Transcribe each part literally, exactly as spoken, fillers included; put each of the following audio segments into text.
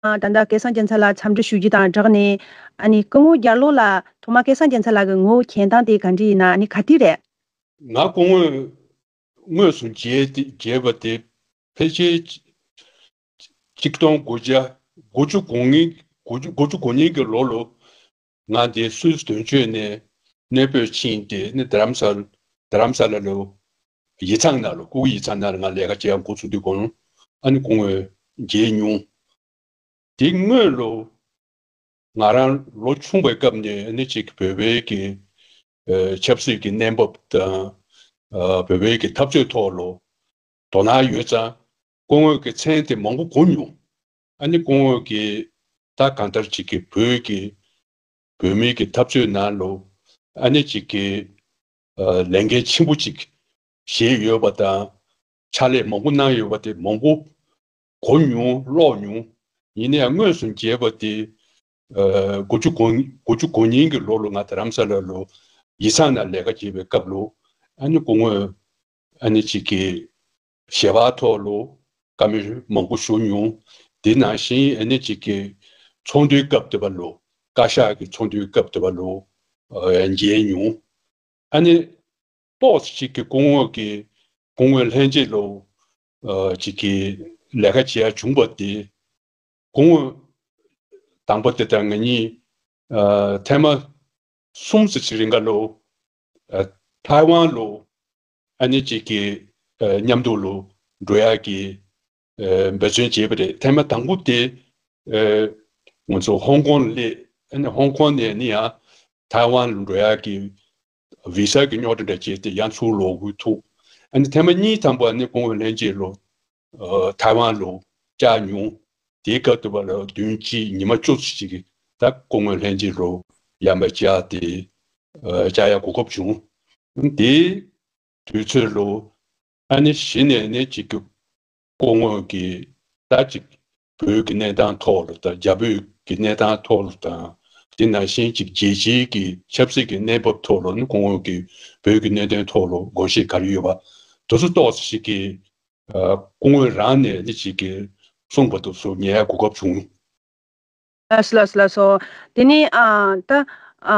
ཨ། ད་ལྟ་སྐལ་བཟང་རྒྱལ་མཚན་ལ་འཚམས་འདྲི་ཞུ་རྒྱུ་དང་སྦྲགས་ནས། ཨ་ནི་སྐུ་ངོ་རྒྱ་ལོ་ལགས། ཐོག་མ་སྐལ་བཟང་རྒྱལ་མཚན་ལགས་ཀྱི་ངོ་བོ་མཁྱེན་སྟངས་དེ་ག་འདྲ་ཡིན་ན། ཨ་ནི་ག་དུས་རེད། ང་སྐུ་ངོ་དངོས་སུ་མཇལ་ཏེ་མཇལ་བ་དེ་ཕལ་ཆེར་ཆིག་སྟོང་དགུ་བརྒྱ་དགུ་བཅུ་གོ་གཉིས། དགུ་བཅུ་དགུ་བཅུ་གོ་གཉིས་ཀྱི་ལོ་ལོ། ང་འདི་སུད་སི་དོན་གཅོད་ནས་གནས་སྤོས་ཕྱིན་ཏེ་ནི་རྡ་རམ་ས་རྡ་རམ་ས་ལ་ལོ། ཡིག་ཚང་ནང་ལ། སྐུ་ཡིག་ཚང་ནང་ལ་ང་ལས་ཀ་བྱེད་ཡ་འགོ་ཚུགས་དུས་གོང་ཨ་ནི་སྐུ་ངོ་མཇལ་མྱོང་། དེ་སྔོན་ལོ། ང་རང་ལོ་ཆུང་བའི་སྐབས་ནས་ནི་ཅིག་བོད་པའི་གི་ཨ་ཆབ་སྲིད་ཀྱི་གནས་བབ་དང་། ཨ་བོད་པའི་གི་འཐབ་རྩོད་ཐོག་ལོ་དོ་སྣང་ཡོད་ཙང་སྐུ་ངོ་གི་མཚན་དེ་མང་པོ་གོ་མྱོང་། ཨ་ནི་སྐུ་ངོ་གི་ད་གང་ལྟར་ཅིག་གི་བོད་ཀྱི་བོད་མིའི་གི་འཐབ་རྩོད་ནང་ལོ་ཨ་ནི་ཅིག་གི་ཨ་ལས་འགན་ཆེན་པོ་ཅིག་བཞེས་ཡོད་པ་དང་། ཕྱག་ལས་མང་པོ་གནང་ཡོད་པ་དེ་མང་པོ་གོ་མྱོང་། ཀློག་མྱོང་། ཡིན་ན་ཡང་དངོས་སུ་མཇལ་བ་དེ་ཨ་དགུ་བཅུ་གོ་དགུ་བཅུ་གོ་གཉིས་ཀྱི་ལོ་ལོ་ང་རྡ་རམ་ས་ལ་ལོ་ཡིག་ཚང་ནང་ལས་ཀ་བྱེད་པའི་སྐབས་ལོ། ཨ་ནི་སྐུ་ངོ་ཨ་ནི་ཅིག་གི་ཞལ་པར་ཐོག་ལོ་བཀའ་མོལ་མང་པོ་ཞུ་མྱོང་། དེ་ནང་བཞིན་ཨ་ནི་ཅིག་གི་ཚོགས་འདུའི་སྐབས་དེ་བ་ལོ། བཀའ་ཤག་གི་ཚོགས་འདུའི་སྐབས་དེ་བ་ལོ་ཨ་མཇལ་མྱོང་། ཨ་ནི་ཏོག་ཙམ་ཅིག་གི་སྐུ་ངོ་གི་སྐུ་ངོ་ལྷན་རྒྱས་ལོ་ཨ་ཅིག་གི་ལས་ཀ་བྱེད་ཡ་བྱུང་བ་དེ། སྐུ་ངོ་དང་པོ་དེ་ལྟར་ང་གཉིས་ཨ་ཐེངས་མ་གསུམ་ཙམ་ཅིག་རིང་ག་ལོ་ཨ་ཐའེ་ཝན་ལོ་ཨ་ནི་ཅིག་གི་ཨ་མཉམ་དུ་ལོ་འགྲོ་ཡག་གི་ཨ་འབད་བརྩོན་བྱས་པ་རེད། ཐེངས་མ་དང་པོ་དེ་ཨ་ང་ཚོ་ཧོང་ཀོང་ལ་སླེབས། ཨ་ནི་ཧོང་ཀོང་ནས་ནི་ཡང་ཐའེ་ཝན་ལ་འགྲོ་ཡག་གི་བི་ས་གི་རྙོག་དྲ་འདྲ་བྱས་ཏེ་ཡང་ཚུར་ལོག་དགོས་ཐུག་ཨ་ནི་ཐེངས་མ་གཉིས་ཐམ་པ་ནི་སྐུ་ངོ་ལྷན་རྒྱས་ལོ་ཨ་ཐའེ་ཝན་ལོ་བཅར་མྱོང་། དེའི་སྐབས་དུ་བ་ལ་བདུན་གཅིག་ཉི་མ་བཅུ་ཙམ་ཅིག་གི་ད་སྐུ་ངོ་ལྷན་རྒྱས་ལོ་ཡར་མར་བཅར་ཏེ་ཨ་བཅར་ཡག་གོ་སྐབས་བྱུང་། དེའི་དུས་ཚོད་ལོ་ཨ་ནི་གཞི་ནས་ནི་ཅིག་གི་སྐུ་ངོ་གིས་ད་ཅིག་བོད་ཀྱི་གནས་སྟངས་ཐོག་ལ་དང་། རྒྱ་བོད་ཀྱི་གནས་སྟངས་ཐོག་ལ་དང་། དེ་ནང་བཞིན་ཅིག་རྒྱལ་སྤྱིའི་གི་ཆབ་སྲིད་ཀྱི་གནས་བབ་ཐོག་ལ་ནི་སྐུ་ངོ་གིས་བོད་ཀྱི་གནད་དོན་ཐོག་ལ་དགོངས་བཞེས་ག་རེ་ཡོད་པ་དེ་ཚོ་ཏོག་ཙམ་ཞིག་གིས་ཨ་སྐུ་ངོ་རང་ནས་ནི་ཅིག་གིས་གསུངས་པ་དེ་ཚོ་ཉན་ཡ་གོ་སྐབས་བྱུང་། ལགས་སོ། ལགས་སོ། ལགས་སོ། དེ་ནས་ཨ་ད་ཨ་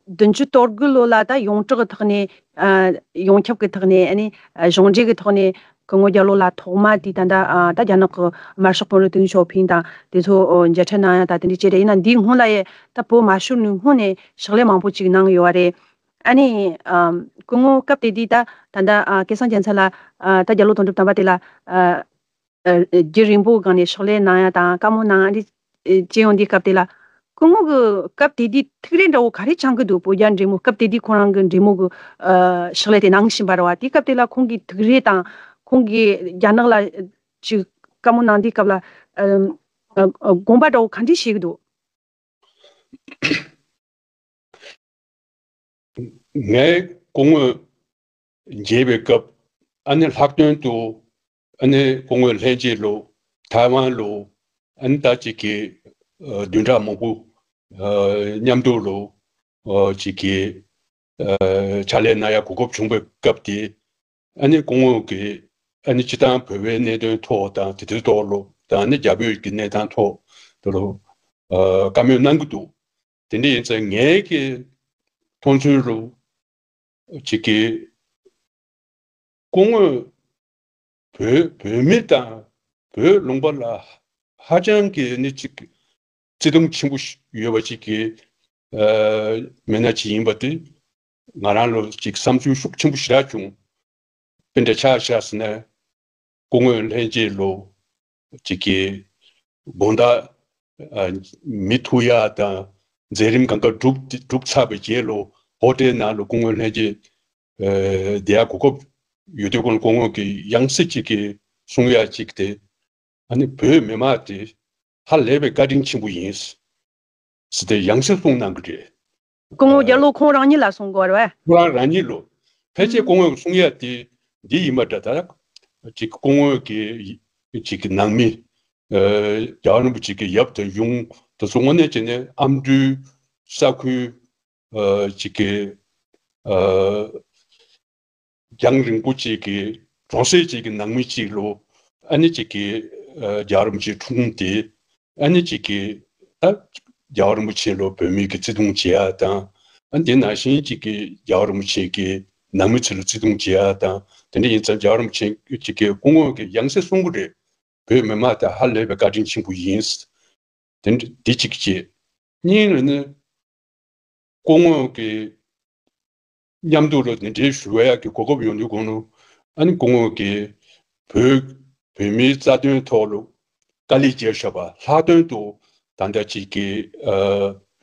བདུན་ཅུ་དོན་དགུ་ལོ་ལ་ད་ཡོངས་གྲགས་ཀྱི་ཐོག་ནས། ཨ་ཡོངས་ཁྱབ་ཀྱི་ཐོག་ནས། ཨ་ནི་ཨ་གཞུང་འབྲེལ་གྱི་ཐོག་ནས་སྐུ་ངོ་རྒྱ་ལོ་ལགས་ཐོག་མ་དེ་ད་ལྟ་ཨ་ད་རྒྱ་ནག་གི་དམར་ཤོག་དཔོན་རིགས་ཏེང་ཞའོ་ཕིང་དང་དེ་ཚོ་ཨོ་མཇལ་འཕྲད་གནང་ཡ་ད་དེ་འདྲ་བྱས་རེད། ཡིན་ན་འདིའི་སྔོན་ལ་ཡ་ད་བོད་མ་ཤོར་ནས་སྔོན་ནས་ཕྱག་ལས་མང་པོ་ཅིག་གནང་ཡོད་པ་རེད། ཨ་ནི་ཨ་སྐུ་ངོ་སྐབས་དེ་དུས་ད་ད་ལྟ་ཨ་སྐལ་བཟང་རྒྱལ་མཚན་ལགས་ཨ་ད་རྒྱ་ལོ་དོན་གྲུབ་དམ་པ་དེ་ལ་ཨ། ཨ་རྒྱུན་རིང་པོའི་སྒང་ནས་ཕྱག་ལས་གནང་ཡ་དང་བཀའ་མོལ་གནང་ཡ་འདི་ཨེ་བྱེད་ཡོང་དུས་སྐབས་དེ་ལ། སྐུ་ངོ་གི་སྐབས་དེ་དུས་ཐུགས་རེ་འདྲ་བོ་ག་རེ་འཆང་གི་འདུག་བོད་རྒྱ་འབྲེལ་མོལ་སྐབས་དེ་དུས་ཁོ་རང་གི་འབྲེལ་མོལ་གི་ཨ་ཕྱག་ལས་དེ་གནང་བཞིན་པ་རེད་བ། དེ་སྐབས་དེ་ལ་ཁོང་གི་ཐུགས་རེ་དང་ཁོང་གིས་རྒྱ་ནག་ལ་ཅིག་བཀའ་མོལ་གནང་དུས་སྐབས་ལ་ཨ་ཨ་དགོངས་པ་འདྲ་བོ་ག་འདྲ་བཞེས་ཀྱི་འདུག་ངས་སྐུ་ངོ་མཇལ་བའི་སྐབས་ཨ་ནི་ལྷག་དོན་དུ་ཨ་ནི་སྐུ་ངོ་ལྷན་རྒྱས་ལོ་ཐའེ་ཝན་ལོ་ཨ་ནི་ད་ཅིག་གི་ཨ་བདུན་ཕྲག་མང་པོ་ཨ་མཉམ་དུ་ལོ་ཨ་ཅིག་གི་ཨ་ཕྱག་ལས་གནང་ཡ་གོ་སྐབས་བྱུང་བའི་སྐབས་དེ། ཨ་ནི་སྐུ་ངོ་གིས་ཨ་ནི་སྤྱི་བཏང་བོད་པའི་གནད་དོན་ཐོག་དང་དེ་དུས་ཐོག་ལོ་དང་ཨ་ནི་རྒྱ་བོད་ཀྱི་གནས་སྟངས་ཐོག་དེ་ལོ་ཨ་བཀའ་མོལ་གནང་གི་འདུག་དེ་འདྲ་ཡིན་ཙང་ངའི་གི་མཐོང་ཚུལ་ལོ་ཅིག་གི་སྐུ་ངོ་བོད་བོད་མི་དང་བོད་ལུང་པ་ལ་ཧ་ཅང་གི་ནི་ཅིག་བརྩེ་དུང་ཆེན་པོ་ཞིག་ཡོད་པ་ཅིག་གི་ཨ་མི་སྣ་ཅིག་ཡིན་པ་དེ་ང་རང་ལོ་ཅིག་བསམ་ཚུལ་ཤུགས་ཆེན་པོ་ཞེ་དྲག་བྱུང་། དཔེ་འདྲ་ཆ་བཞག་ཟེར་ན་སྐུ་ངོ་ལྷན་རྒྱས་ལོ་ཅིག་གི་དགོང་དག་ཨ་མི་ཐུག་ཡ་དང་མཛད་རིམ་གང་ག་གྲུབ་གྲུབ་ཚར་བའི་རྗེས་ལོ་ཧོ་ཊེལ་ནང་ལོ་སྐུ་ངོ་ལྷན་རྒྱས་ཨ་བསྡད་ཡ་གོ་སྐབས་ཡོད་དུས་ཁོང་སྐུ་ངོ་གི་ཡང་སྲིད་ཅིག་གི་གསུང་ཡ་ཅིག་དེ། ཨ་ནི་བོད་མི་མང་དེ་ཧ་ལས་པའི་བཀའ་དྲིན་ཆེན་པོ་ཡིན་ཟེར་ཏེ་ཡང་སེ་གསུང་གནང་གི་རེད། སྐུ་ངོ་རྒྱ་ལོ་ཁོང་རང་ཉིད་ལ་གསུང་དགོས་རེད་བས། ཁོ་རང་རང་ཉིད་ལོ། ཕལ་ཆེར་སྐུ་ངོ་གསུང་ཡ་དེ་འདི་ཡིན་པ་འདྲ། ད་ཅིག་སྐུ་ངོ་གི་ཅིག་གི་ནང་མི་ཨ་རྒྱལ་བ་རིན་པོ་ཆེ་གི་ཡབ་དང་ཡུམ་དེ་ཚོ་དངོས་གནས་བྱས་ནས་ཨ་མདོའི་ས་ཁུལ་ཨ་ཅིག་གི་ཨ་རྒྱང་རིང་པོ་ཅིག་གི་གྲོང་གསེབ་ཅིག་གི་ནང་མི་ཅིག་ལོ། ཨ་ནི་ཅིག་གི་ཨ་རྒྱལ་བ་རིན་པོ་ཆེའི་འཁྲུངས་ཏེ་ ཨ་ནི་ཅིག་གི་ད་རྒྱལ་བ་རིན་པོ་ཆེ་ལ་བོད་མི་གི་བརྩི་མཐོང་བྱེད་ཡ་དང་། ཨ་ནི་དེ་ནང་བཞིན་ཅིག་གི་རྒྱལ་བ་རིན་པོ་ཆེ་གི་ནང་མི་ཚོ་ལ་བརྩི་མཐོང་བྱེད་ཡ་དང་། དེ་འདྲ་ཡིན་ཙང་རྒྱལ་བ་རིན་པོ་ཆེ་ཅིག་གི་སྐུ་ངོ་གི་ཡང་སེ་གསུང་གི་རེད། བོད་མི་མང་དེ་ཧ་ལས་པའི་བཀའ་དྲིན་ཆེན་པོ་ཡིན། དེ་འདྲ་དེ་གཅིག་བྱས། གཉིས་ནི་སྐུ་ངོ་གི་མཉམ་དུ་ལ་འདི་འདྲའི་ཞུ་བ་ཡག་གི་གོ་སྐབས་ཡོང་དུས་གོང་ལ། ཨ་ནི་སྐུ་ངོ་གིས་བོད་བོད་མིའི་རྩ་དོན་ཐོག་ལ་དཀའ་ལས་བརྒྱབ་བཞག་པ་ལྷག་དོན་དུ་ད་ལྟ་ཅིག་གི་ཨ་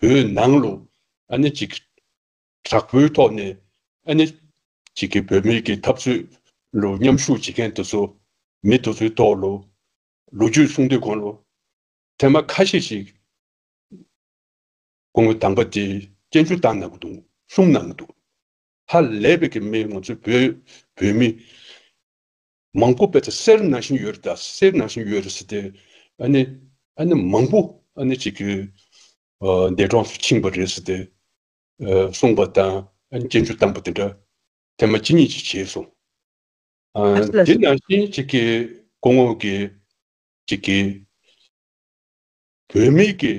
བོད་ནང་ལ་ཨ་ནི་ཅིག་དྲག་པོའི་ཐོག་ནས་ཨ་ནི་ཅིག་གི་བོད་མིའི་གི་འཐབ་རྩོད་ལ་མཉམ་ཞུགས་བྱེད་མཁན་དེ་ཚོ་མི་དེ་ཚོའི་ཐོག་ལ་ལོ་རྒྱུས་གསུང་དུས་གོང་ལ་ཐེངས་མ་ཁ་ཤས་ཤིག་སྐུ་ངོ་དང་པོ་དེ་སྐྱོན་བརྗོད་བཏང་གནང་གི་འདུག་གསུངས་གནང་གི་འདུག་ཧ་ལས་པའི་གི་མི་ང་ཚོའི་བོད་བོད་མི་མང་པོ་དཔེ་ཆ་གསེར་ནང་བཞིན་ཡོད་རེད། ད་གསེར་ནང་བཞིན་ཡོད་རེད་ཟེར་ཏེ། ཨ་ནི་ཨ་ནི་མང་པོ་ཨ་ནི་ཅིག་གི་ཨ་འདས་གྲོངས་སུ་ཕྱིན་པ་རེད་ཟེར་ཏེ་ཨ་གསུངས་པ་དང་། ཨ་ནི་སྐྱོན་བརྗོད་བཏང་པ་དེ་འདྲ་ཐེངས་མ་གཅིག་གཉིས་ཅིག་བྱས་སོང་། ཨ་ཨ་ལ་དེ་ནང་བཞིན་ཅིག་གི་སྐུ་ངོ་གི་ཅིག་གི་བོད་མི་གི་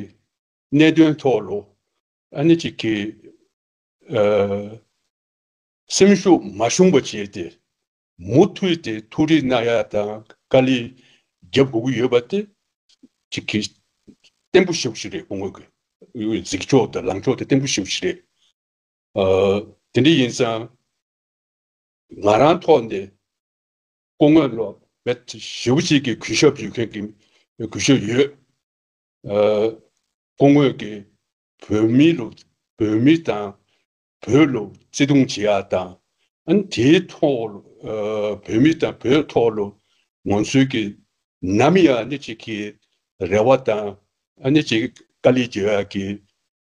གནད་དོན་ཐོག་ལ་ཨ་ནི་ཅིག་གི་ཨ་སེམས་ཤུགས་མ་ཞུམ་པ་བྱས་ཏེ་མུ་མཐུད་དེ་ཐུགས་རེ་གནང་ཡ་དང་དཀའ་ལས་རྒྱབ་དགོས་ཀྱི་ཡོད་པ་དེ་ཅིག་གི་བརྟན་པོ་ཞེ་པོ་ཞིག་རེད། སྐུ་ངོ་གི་གཟིགས་ཕྱོགས་དང་ལངས་ཕྱོགས་དེ་བརྟན་པོ་ཞེ་པོ་ཞིག་རེད། ཨ་དེ་འདྲ་ཡིན་ཙང་། ང་རང་ཐོག་ནས་སྐུ་ངོ་ལ་རྦད་ཞེ་པོ་ཅིག་གི་གུས་ཞབས་ཡོད་མཁན་གྱི་གུས་ཞབས་ཡོད། ཨ་སྐུ་ངོ་གིས་བོད་མི་ལ་བོད་མི་དང་བོད་ལ་བརྩི་མཐོང་བྱེད་ཡ་དང་། ཨ་ནི་དེའི་ཐོག་ཨ་བོད་མི་དང་བོད་ཐོག་ལ་ང་ཚོའི་གི་ནམ་ཡང་ཨ་ནི་ཅིག་གི་རེ་བ་དང་ཨ་ནི་ཅིག་དཀའ་ལས་རྒྱག་ཡ་གི་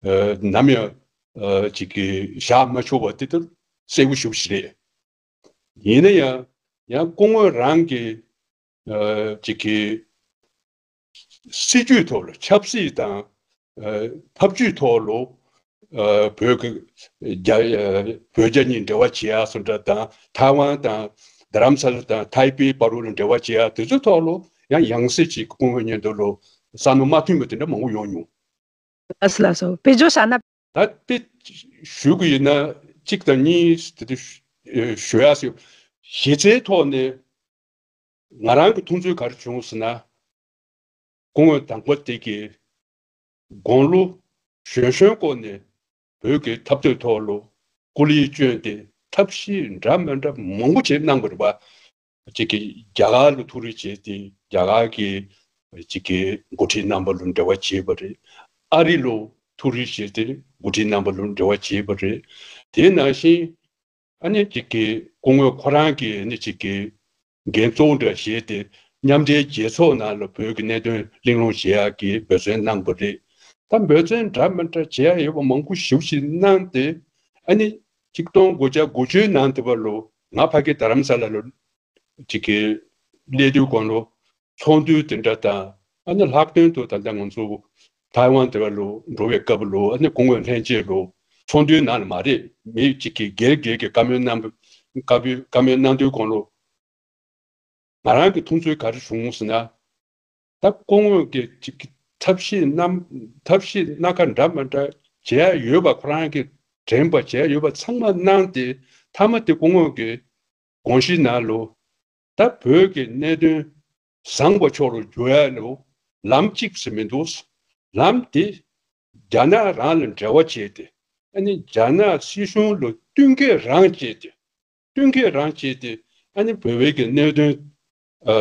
ཨ་ནམ་ཡང་ཨ་ཅིག་གི་བཞག་མ་ཆོག་པ་དེ་ལྟར་གསལ་པོ་ཞེ་པོ་ཞིག་རེད། ཡིན་ན་ཡང་ཡང་སྐུ་ངོ་རང་གི་ཨ་ཅིག་གི་སྲིད་ཇུས་ཐོག་ལ་ཆབ་སྲིད་དང་ཨ་འཐབ་ཇུས་ཐོག་ལ་ཨ་བོད་ཀྱི་རྒྱ་ཨ་བོད་རྒྱ་གཉིས་འབྲེལ་བ་བྱེད་ཡ་སོགས་འདྲ་དང་། ཐའེ་ཝན་དང་རྡ་རམ་ས་ལ་དང་ཐའེ་པེ་བར་ལ་འབྲེལ་བ་བྱེད་ཡ་དེ་ཚོའི་ཐོག་ལ་ཡང་ཡང་སྲིད་ཅིག་སྐུ་ངོ་མཉམ་དུ་ལ་བསམ་བློ་མ་མཐུན་པ་དེ་འདྲ་མང་པོ་ཡོང་མྱོང་། ལགས་སོ་ལགས་སོ། དཔེ་བརྗོད་བྱས་ན། ད་དཔེ་ཞུ་དགོས་ཡིན་ན་གཅིག་དང་གཉིས་དེ་འདྲ་ཞུ་ཡ་ཟེར། གཞི་རྩའི་ཐོག་ནས་ང་རང་གི་མཐོང་ཚུལ་ག་རེ་བྱུང་ཟེར་ན། སྐུ་ངོ་དང་པོ་དེ་གིས་དགུང་ལོ་གཞོན་གཞོན་སྐོར་ནས་བོད་ཀྱི་འཐབ་རྩོད་ཐོག་ལ་སྐུ་ལས་བསྐྱོན་ཏེ་ཐབས་ཤེས་འདྲ་མི་འདྲ་མང་པོ་བྱས་གནང་བ་རེད་པ། གཅིག་གིས་རྒྱ་གར་ལ་ཐུགས་རེ་བྱས་ཏེ་རྒྱ་གར་གྱི་གཅིག་གི་འགོ་ཁྲིད་རྣམ་པ་ལ་འབྲེལ་བ་བྱས་པ་རེད། ཨ་རི་ལ་ཐུགས་རེ་བྱས་ཏེ་འགོ་ཁྲིད་རྣམ་པ་ལ་འབྲེལ་བ་བྱས་པ་རེད། དེ་ནང་བཞིན་ཨ་ནི་གཅིག་གི་སྐུ་ངོ་ཁོ་རང་གིས་ཨ་ནི་གཅིག་གི་འགན་གཙོ་བོ་འདྲ་བཞེས་ཏེ་མཉམ་འབྲེལ་རྒྱལ་ཚོགས་ནང་ལ་བོད་ཀྱི་གནད་དོན་གླེང་སློང་བྱེད་ཡག་གི་འབད་བརྩོན་གནང་བ་རེད། ད་འབད་བརྩོན་འདྲ་མི་འདྲ་བྱེད་ཡག་ཡོད་པ་མང་པོ་ཞེ་པོ་ཞིག་གནང་སྟེ། ཨ་ནི་ཆིག་སྟོང་དགུ་བརྒྱ་དགུ་བཅུའི་ནང་དེ་བར་ལ་ང་ཕ་གི་རྡ་རམ་ས་ལ་ལ་ཅིག་གི་སླེབས་དུས་གོང་ལ་ཚོགས་འདུ་དེ་འདྲ་དང་། ཨ་ནི་ལྷག་དོན་དུ་ད་ལྟ་ང་ཚོ་ཐའེ་ཝན་དེ་བར་ལ་འགྲོ་བའི་སྐབས་ལ་ཨ་ནི་སྐུ་ངོ་ལྷན་རྒྱས་ལ་ཚོགས་འདུའི་ནང་ལ་མ་རེད། མི་གཅིག་གིས་སྒེར་སྒེར་གྱི་བཀའ་མོལ་གནང་བཀའ་མོལ་གནང་དུས་གོང་ལ། ང་རང་གི་མཐོང་ཚུལ་ག་རེ་བྱུང་ཟེར་ན། ད་སྐུ་ངོ་གིས་ཅིག་ཐབས་ཤེས་རྣམ་ཐབས་ཤེས་སྣ་ཁ་འདྲ་མི་འདྲ་བྱས་ཡོད་པ་ཁོ་རང་གིས་དྲན་པ་བྱས་ཡོད་པ་ཚང་མ་གནང་སྟེ། མཐའ་མ་དེ་སྐུ་ངོ་གི་དགོངས་གཞི་ནང་ལ་ད་བོད་ཀྱི་གནད་དོན་བཟང་པོ་ཕྱོགས་ལ་འགྱུར་ཡ་ལ་ལམ་གཅིག་ཙམ་མི་འདུག་ལམ་དེ་རྒྱ་ནག་རང་ལ་འབྲེལ་བ་བྱས་ཏེ། ཨ་ནི་རྒྱ་ནག་སྲིད་གཞུང་ལ་བསྟུན་མཁས་རང་བྱས་ཏེ། བསྟུན་མཁས་རང་བྱས་ཏེ། ཨ་ནི་བོད་པའི་གི་གནད་དོན་ཨ་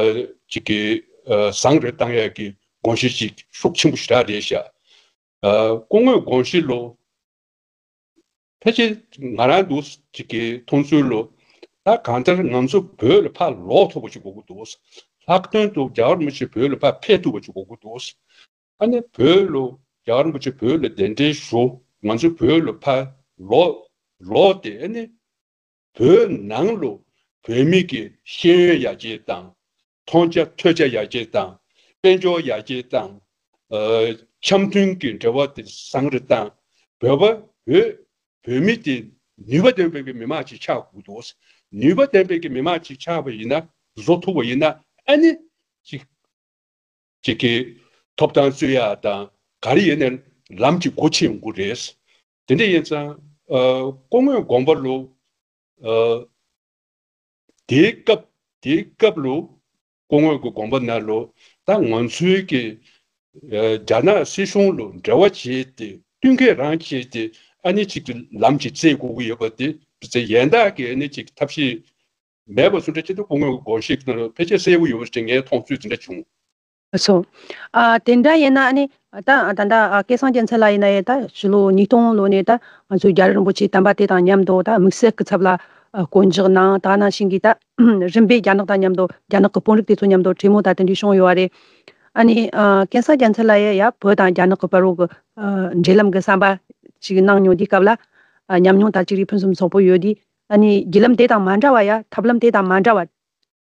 ཅིག་གི་ཨ་བཟང་རེ་བཏང་ཡག་གི་དགོངས་གཞི་ཅིག་ཤུགས་ཆེན་པོ་ཞེ་དྲག་རེད་ཤག་ཨ་སྐུ་ངོའི་དགོངས་གཞི་ལ་ཕལ་ཆེར་ང་རང་འདུག་ཅིག་གི་མཐོང་ཚུལ་ལ། ད་གང་ལྟར་ང་ཚོ་བོད་ལ་ཕར་ལོག་ཐུབ་པ་ཅིག་དགོས་ཀྱི་འདུག་ལྷག་དོན་དུ་རྒྱལ་བ་རིན་པོ་ཆེ་བོད་ལ་ཕར་ཕེབས་ཐུབ་པ་ཅིག་དགོས་ཀྱི་འདུག་ཨ་ནི་བོད་ལ་རྒྱལ་བ་རིན་པོ་ཆེ་བོད་ལ་གདན་འདྲེན་ཞུ། ང་ཚོ་བོད་ལ་ཕར་ལོག་ལོག་སྟེ། ཨ་ནི་བོད་ནང་ལ་བོད་མི་གི་ཤེས་ཡོན་ཡར་རྒྱས་བཏང་། མཐོང་རྒྱ་ཐོས་རྒྱ་ཡར་རྒྱས་བཏང་། དཔལ་འབྱོར་ཡར་རྒྱས་བཏང་། ཨ་འཆམ་མཐུན་གྱི་འབྲེལ་བ་དེ་བཟང་རེ་བཏང་། བོད་པ་བོད་བོད་མི་དེ་ནུས་པ་ལྡན་པའི་གི་མི་མང་ཅིག་ཆགས་དགོས་འདུག་ནུས་པ་ལྡན་པའི་གི་མི་མང་ཅིག་ཆགས་པ་ཡིན་ན། བཟོ་ཐུབ་པ་ཡིན་ན། ཨ་ནི་ཅིག་ཅིག་གི་ ཐོབ་ཐང་རྩོད་ཡག་དང་ག་རེ་ཡིན་ནའི་ལམ་གྱི་སྒོ་ཕྱེ་ཡོང་གི་རེད། དེ་འདྲ་ཡིན་ཙང་ཨ་སྐུ་ངོ་དགོངས་པ་ལོ། ཨ་དེའི་སྐབས་དེའི་སྐབས་ལོ། སྐུ་ངོ་གི་དགོངས་པ་ན་ལོ། ད་ང་ཚོའི་གི་ཨ་རྒྱ་ནག་སྲིད་གཞུང་ལོ་འབྲེལ་བ་བྱས་ཏེ་བསྟུན་མཁས་རང་བྱས་ཏེ་ཨ་ནི་གཅིག་ཏུ་ལམ་གྱི་རྩེ་དགོས་ཀྱི་ཡོད་པ་དེ་ཡན་ལག་གི་ཨ་ནི་གཅིག་ཐབས་ཤེས་མེད་པ་སུ་འདྲ་ཅི་ཐུབ་སྐུ་ངོ་གི་དགོངས་བཞེས་ཀྱི་ནང་ལ་ཕལ་ཆེར་གསལ་པོ་ཡོད་པ་ཞིག་ངའི་མཐོང་ཚུལ་དེ་འདྲ་བྱུང་། སོ། ཨ་དེ་འདྲ་ཡིན་ན་ཨ་ནི་ད་ད་ད་ཨ་སྐལ་བཟང་རྒྱལ་མཚན་ལགས་ཡིན་ན་ཡང་ད་ཕྱི་ལོ་ཉིས་སྟོང་ལོ་ནས་ད་ང་ཚོའི་རྒྱལ་བ་རིན་པོ་ཆེའི་དམ་པ་དེ་དང་མཉམ་དུ་ད་དམིགས་བསལ་སྐུ་ཚབ་ལ་ཨ་བསྐོ་འཇོག་གནང་། ད་ནང་བཞིན་གྱི་ད་རིམ་པས་རྒྱ་ནག་དང་མཉམ་དུ་རྒྱ་ནག་གི་དཔོན་རིགས་དེ་ཚོ་མཉམ་དུ་གྲོས་མོལ་ད་དེ་འདྲའི་བྱུང་ཡོད་པ་རེད། ཨ་ནི་ཨ་སྐལ་བཟང་རྒྱལ་མཚན་ལགས་ཡང་ཡ་བོད་དང་རྒྱ་ནག་གི་བར་རུ་གི་ཨ་འབྲེལ་ལམ་གི་བསམ་པ་ཞིག་གནང་མྱོང་དུས་སྐབས་ལ་ཨ་ཉམས་མྱོང་ད་ཅིག་རིགས་ཕུན་སུམ་ཚོགས་པོ་ཡོད་དུས་ཨ་ནི་བརྒྱུད་ལམ་དེ་དང་མ་འདྲ་བ་ཡ་ཐབས་ལམ་དེ་དང་མ་འདྲ་བ།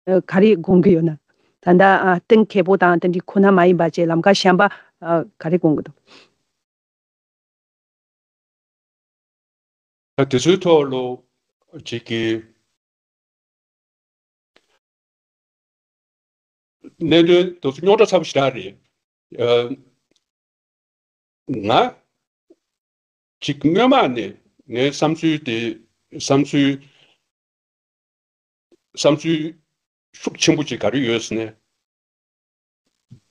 ཨ་ག་རེ་དགོངས་ཀྱི་ཡོད་ན། ད་ལྟ་ཨ་གཏན་འཁེལ་པོ་དང་དེ་འདྲའི་ཁོ་ན་མ་ཡིན་པ་བཅས་ལམ་ཁ་གཞན་པ་ཨ་ག་རེ་དགོངས་ཀྱི་འདུག་ད་དེ་ཚོའི་ཐོག་ལོ་ཅིག་གི་གནད་དོན་དེ་ཚོ་རྙོག་དྲ་ཚ་པོ་ཞེ་དྲག་རེད། ཨ་ང་ཅིག་སྔོན་མ་ནས་ངའི་བསམ་ཚུལ་དེ་བསམ་ཚུལ། བསམ་ཚུལ་ཤུགས་ཆེན་པོ་ཅིག་ག་རེ་ཡོད་ཟེར་ན།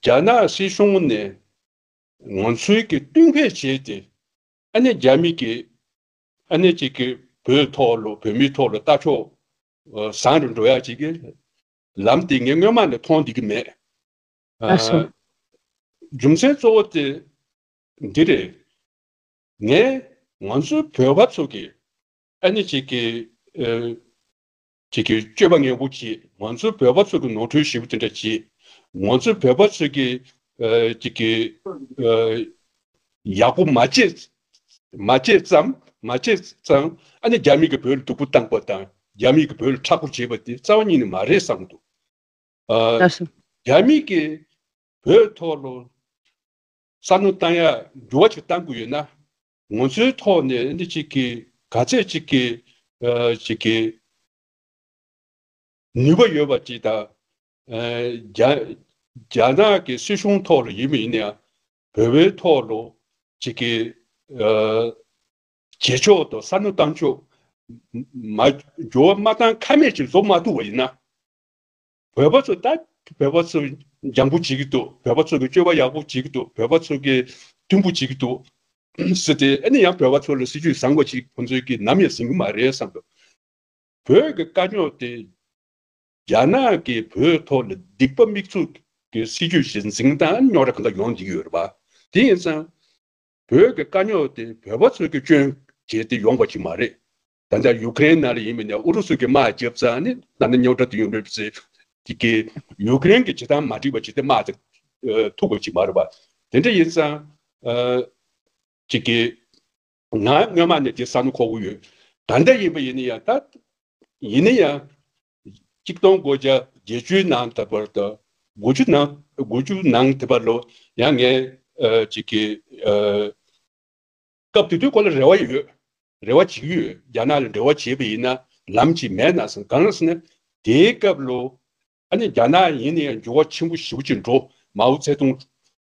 རྒྱ་ནག་སྲིད་གཞུང་ནས་ང་ཚོའི་གི་བསྟུན་མཁས་བྱས་ཏེ་ཨ་ནེ་རྒྱ་མི་གི་ཨ་ནེ་ཅིག་གི་བོད་ཐོག་ལ་བོད་མིའི་ཐོག་ལ་ལྟ་ཕྱོགས་ཨ་བཟང་རུ་འགྲོ་ཡག་ཅིག་གི་ལམ་དེ་ངས་སྔོན་མ་ནས་མཐོང་བསྡད་ཀྱི་མེད། ཨ་སོ། རྒྱུ་མཚན་གཙོ་བོ་དེ་འདི་རེད། ངས་ང་ཚོའི་བོད་པ་ཚོ་གི་ཨ་ནི་ཅིག་གི་ཨ་ཅིག་གི་སྤྱོད་པ་ངན་པོ་བྱེད། ང་ཚོའི་བོད་པ་ཚོ་གི་ནོར་འཁྲུལ་ཞེ་པོ་དེ་འདྲ་བྱེད། ང་ཚོའི་བོད་པ་ཚོ་གི་ཨ་ཅིག་གི་ཨ་ཡག་པོ་མ་བྱས་མ་བྱས་ཙམ་མ་བྱས་ཙམ་ཨ་ནི་རྒྱ་མི་གི་བོད་ལ་སྡུག་པོ་བཏང་པ་དང་རྒྱ་མི་གི་བོད་ལ་མཁྲེགས་པོ་བྱེད་པ་དེ་རྩ་བ་ཉིད་ནས་མ་རེད་བསམ་གྱི་འདུག་ཨ་ལགས་སོ། རྒྱ་མི་གིས་བོད་ཐོག་ལ་བསམ་བློ་བཏང་ཡ་འགྱུར་བ་ཅིག་བཏང་དགོས་ཡོད་ན། ང་ཚོའི་ཐོག་ནས་འདི་གཅིག་གི་ག་ཚད་ཅིག་གི་ཨ་ཅིག་གི་ནུས་པ་ཡོད་པ་ཅིག་དང་། ཨ་རྒྱ་རྒྱ་ནག་གི་སྲིད་གཞུང་ཐོག་ལ་ཡིན་མིན་ཡིན་ཡང་བོད་པའི་ཐོག་ལ་ཅིག་གི་ཨ་བྱེད་ཕྱོགས་དང་བསམ་བློ་བཏང་ཕྱོགས་མ་འགྱུར་བ་མ་བཏང་ཁ་མེད་ཅིག་བཟོ་མ་ཐུབ་པ་ཡིན་ན། བོད་པ་ཚོ་ད་བོད་པ་ཚོ་འཇམ་པོ་བྱེད་ཀྱི་འདུག་བོད་པ་ཚོ་གི་སྤྱོད་པ་ཡག་པོ་བྱེད་ཀྱི་འདུག་བོད་པ་ཚོ་གི་མཐུན་པོ་བྱེད་ཀྱི་འདུག་ཟེར་ཏེ་ཨ་ནི་ཡང་བོད་པ་ཚོ་ལ་སྲིད་ཇུས་བཟང་པོ་ཅིག་ཁོང་ཚོའི་གི་ནམ་ཡང་ཟིན་གྱི་མ་རེད་བསམ་འདུག་བོད་ཀྱི་དཀའ་རྙོག་དེ་རྒྱ་ནག་གིས་བོད་ཐོག་ལ་སྡིག་པ་མིག་བཙུམ་གྱི་སྲིད་ཇུས་ཤིག་འཛིན་སྟངས་རྙོག་དྲ་གང་ག་ཡོང་བསྡད་ཀྱི་ཡོད་རེད་པ། དེ་ཡིན་ཙང་། བོད་ཀྱི་དཀའ་རྙོག་དེ་བོད་པ་ཚོས་ཀྱི་སྐྱོན་བྱས་ཏེ་ཡོང་བ་ཞིག་མ་རེད། ད་ལྟ་ཡུ་ཀེ་རེན་ནང་ལ་ཡིན་མིན་ནས་ཨུ་རུ་སུ་གིས་དམག་བརྒྱབ་ཙང་ནི་ད་ནི་རྙོག་དྲ་དེ་ཡོང་རེད་ཟེར། དེ་གི་ཡུ་ཀེ་རེན་གྱི་བྱེད་སྟངས་མ་འགྲིག་པ་བྱས་ཏེ་དམག་དེ་ཨ་ཐུག་པ་ཞིག་མ་རེད་པ། དེ་འདྲ་ཡིན་ཙང་ཨ་ཅིག་གི་ང་སྔོན་མ་ནས་དེ་བསམ་བློ་འཁོར་གྱི་ཡོད། ད་ལྟ་ཡིན་པ་ཡིན་ན་ཡང་ད། ཡིན་ན་ཡང་། གཅིག་སྟོང་དགུ་བརྒྱ་བརྒྱད་ཅུའི་ནང་དུ་བར་དུ། དགུ་བཅུ་ནང་དགུ་བཅུ་ནང་དུ་བར་ལོ་ཡང་ངས་ཨ་ཅིག་གི་ཨ་སྐབས་དེ་དུས་ཁོ་ལ་རེ་བ་ཡོད། རེ་བ་བྱེད་ཀྱི་ཡོད། རྒྱ་ནག་ལ་འབྲེལ་བ་བྱས་པ་ཡིན་ན་ལམ་ཅིག་མེད་ན་བསམ། གང་ལ་ཟེར་ན་དེའི་སྐབས་ལོ་ཨ་ནི་རྒྱ་ནག་ཡིན་ན་ཡང་འགྱུར་བ་ཆེན་པོ་ཞེ་པོ་ཅིག་འགྲོ། མའོ་ཙེ་ཏུང་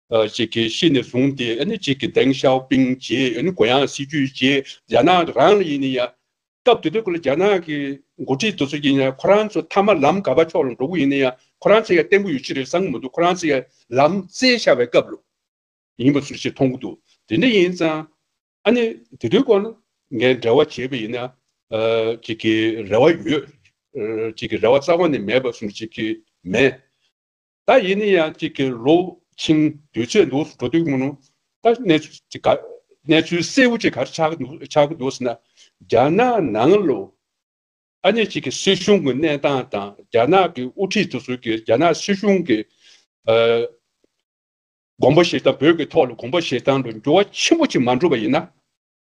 ཨ་ཅིག་གི་ཤི་ནས་བཟུང་སྟེ་ཨ་ནི་ཅིག་གི་ཏེང་ཞའོ་ཕིང་བྱས། ཨ་ནི་གུ་ཡངས་སྲིད་ཇུས་བྱས། རྒྱ་ནག་རང་ལ་ཡིན་ན་ཡང་། སྐབས་དེ་དུས་ཀྱི་ལ་རྒྱ་ནག་གི་འགོ་ཁྲིད་དེ་ཚོ་ཡིན་ཡང་ཁོ་རང་ཚོ་མཐའ་མ་ལམ་ག་པ་ཕྱོགས་ལ་འགྲོ་གི་ཡིན་ན་ཡང་ཁོ་རང་ཚོ་ཡང་བརྟན་པོ་ཡོད་ཀྱི་རེད་བསམ་གྱི་མི་འདུག་ཁོ་རང་ཚོ་ཡང་ལམ་བཙལ་བཞག་པའི་སྐབས་ལ་ཡིན་པ་ཚུལ་ཞིག་མཐོང་གི་འདུག་དེ་འདྲ་ཡིན་ཙང་ཨ་ནི་དེ་དུས་སྐོར་ལ་ངས་འབྲེལ་བ་བྱས་པ་ཡིན་ན་ཨ་ཅིག་གི་རེ་བ་ཡོད། ཨ་ཅིག་གི་རེ་བ་རྩ་བ་ནས་མེད་པ་བཟུམ་ཅིག་གི་མེད། ད་ཡིན་ན་ཡང་གཅིག་གི་ལོ་ཕྱིན་དུས་ཚོད་འདུག་འགྲོ་དུས་མིན་ནོ། ད་གནས་ཚུལ་ཅིག་ག་གནས་ཚུལ་གསལ་བོ་ཅིག་ག་རེ་ཆགས་ཀྱི་འདུག་ཆགས་ཀྱི་འདུག་ཟེར་ན། རྒྱ་ནག་ནང་ལོ་ཨ་ནི་གཅིག་གི་སྲིད་གཞུང་གི་གནས་སྟངས་དང་རྒྱ་ནག་གི་དབུ་ཁྲིད་དེ་ཚོ་གི་རྒྱ་ནག་སྲིད་གཞུང་གི་ཨ་དགོངས་པ་བཞེས་སྟངས། བོད་ཀྱི་ཐོག་ལ་དགོངས་པ་བཞེས་སྟངས་ལ་འགྱུར་བ་ཆེན་པོ་ཅིག་མ་འགྲོ་བ་ཡིན་ན།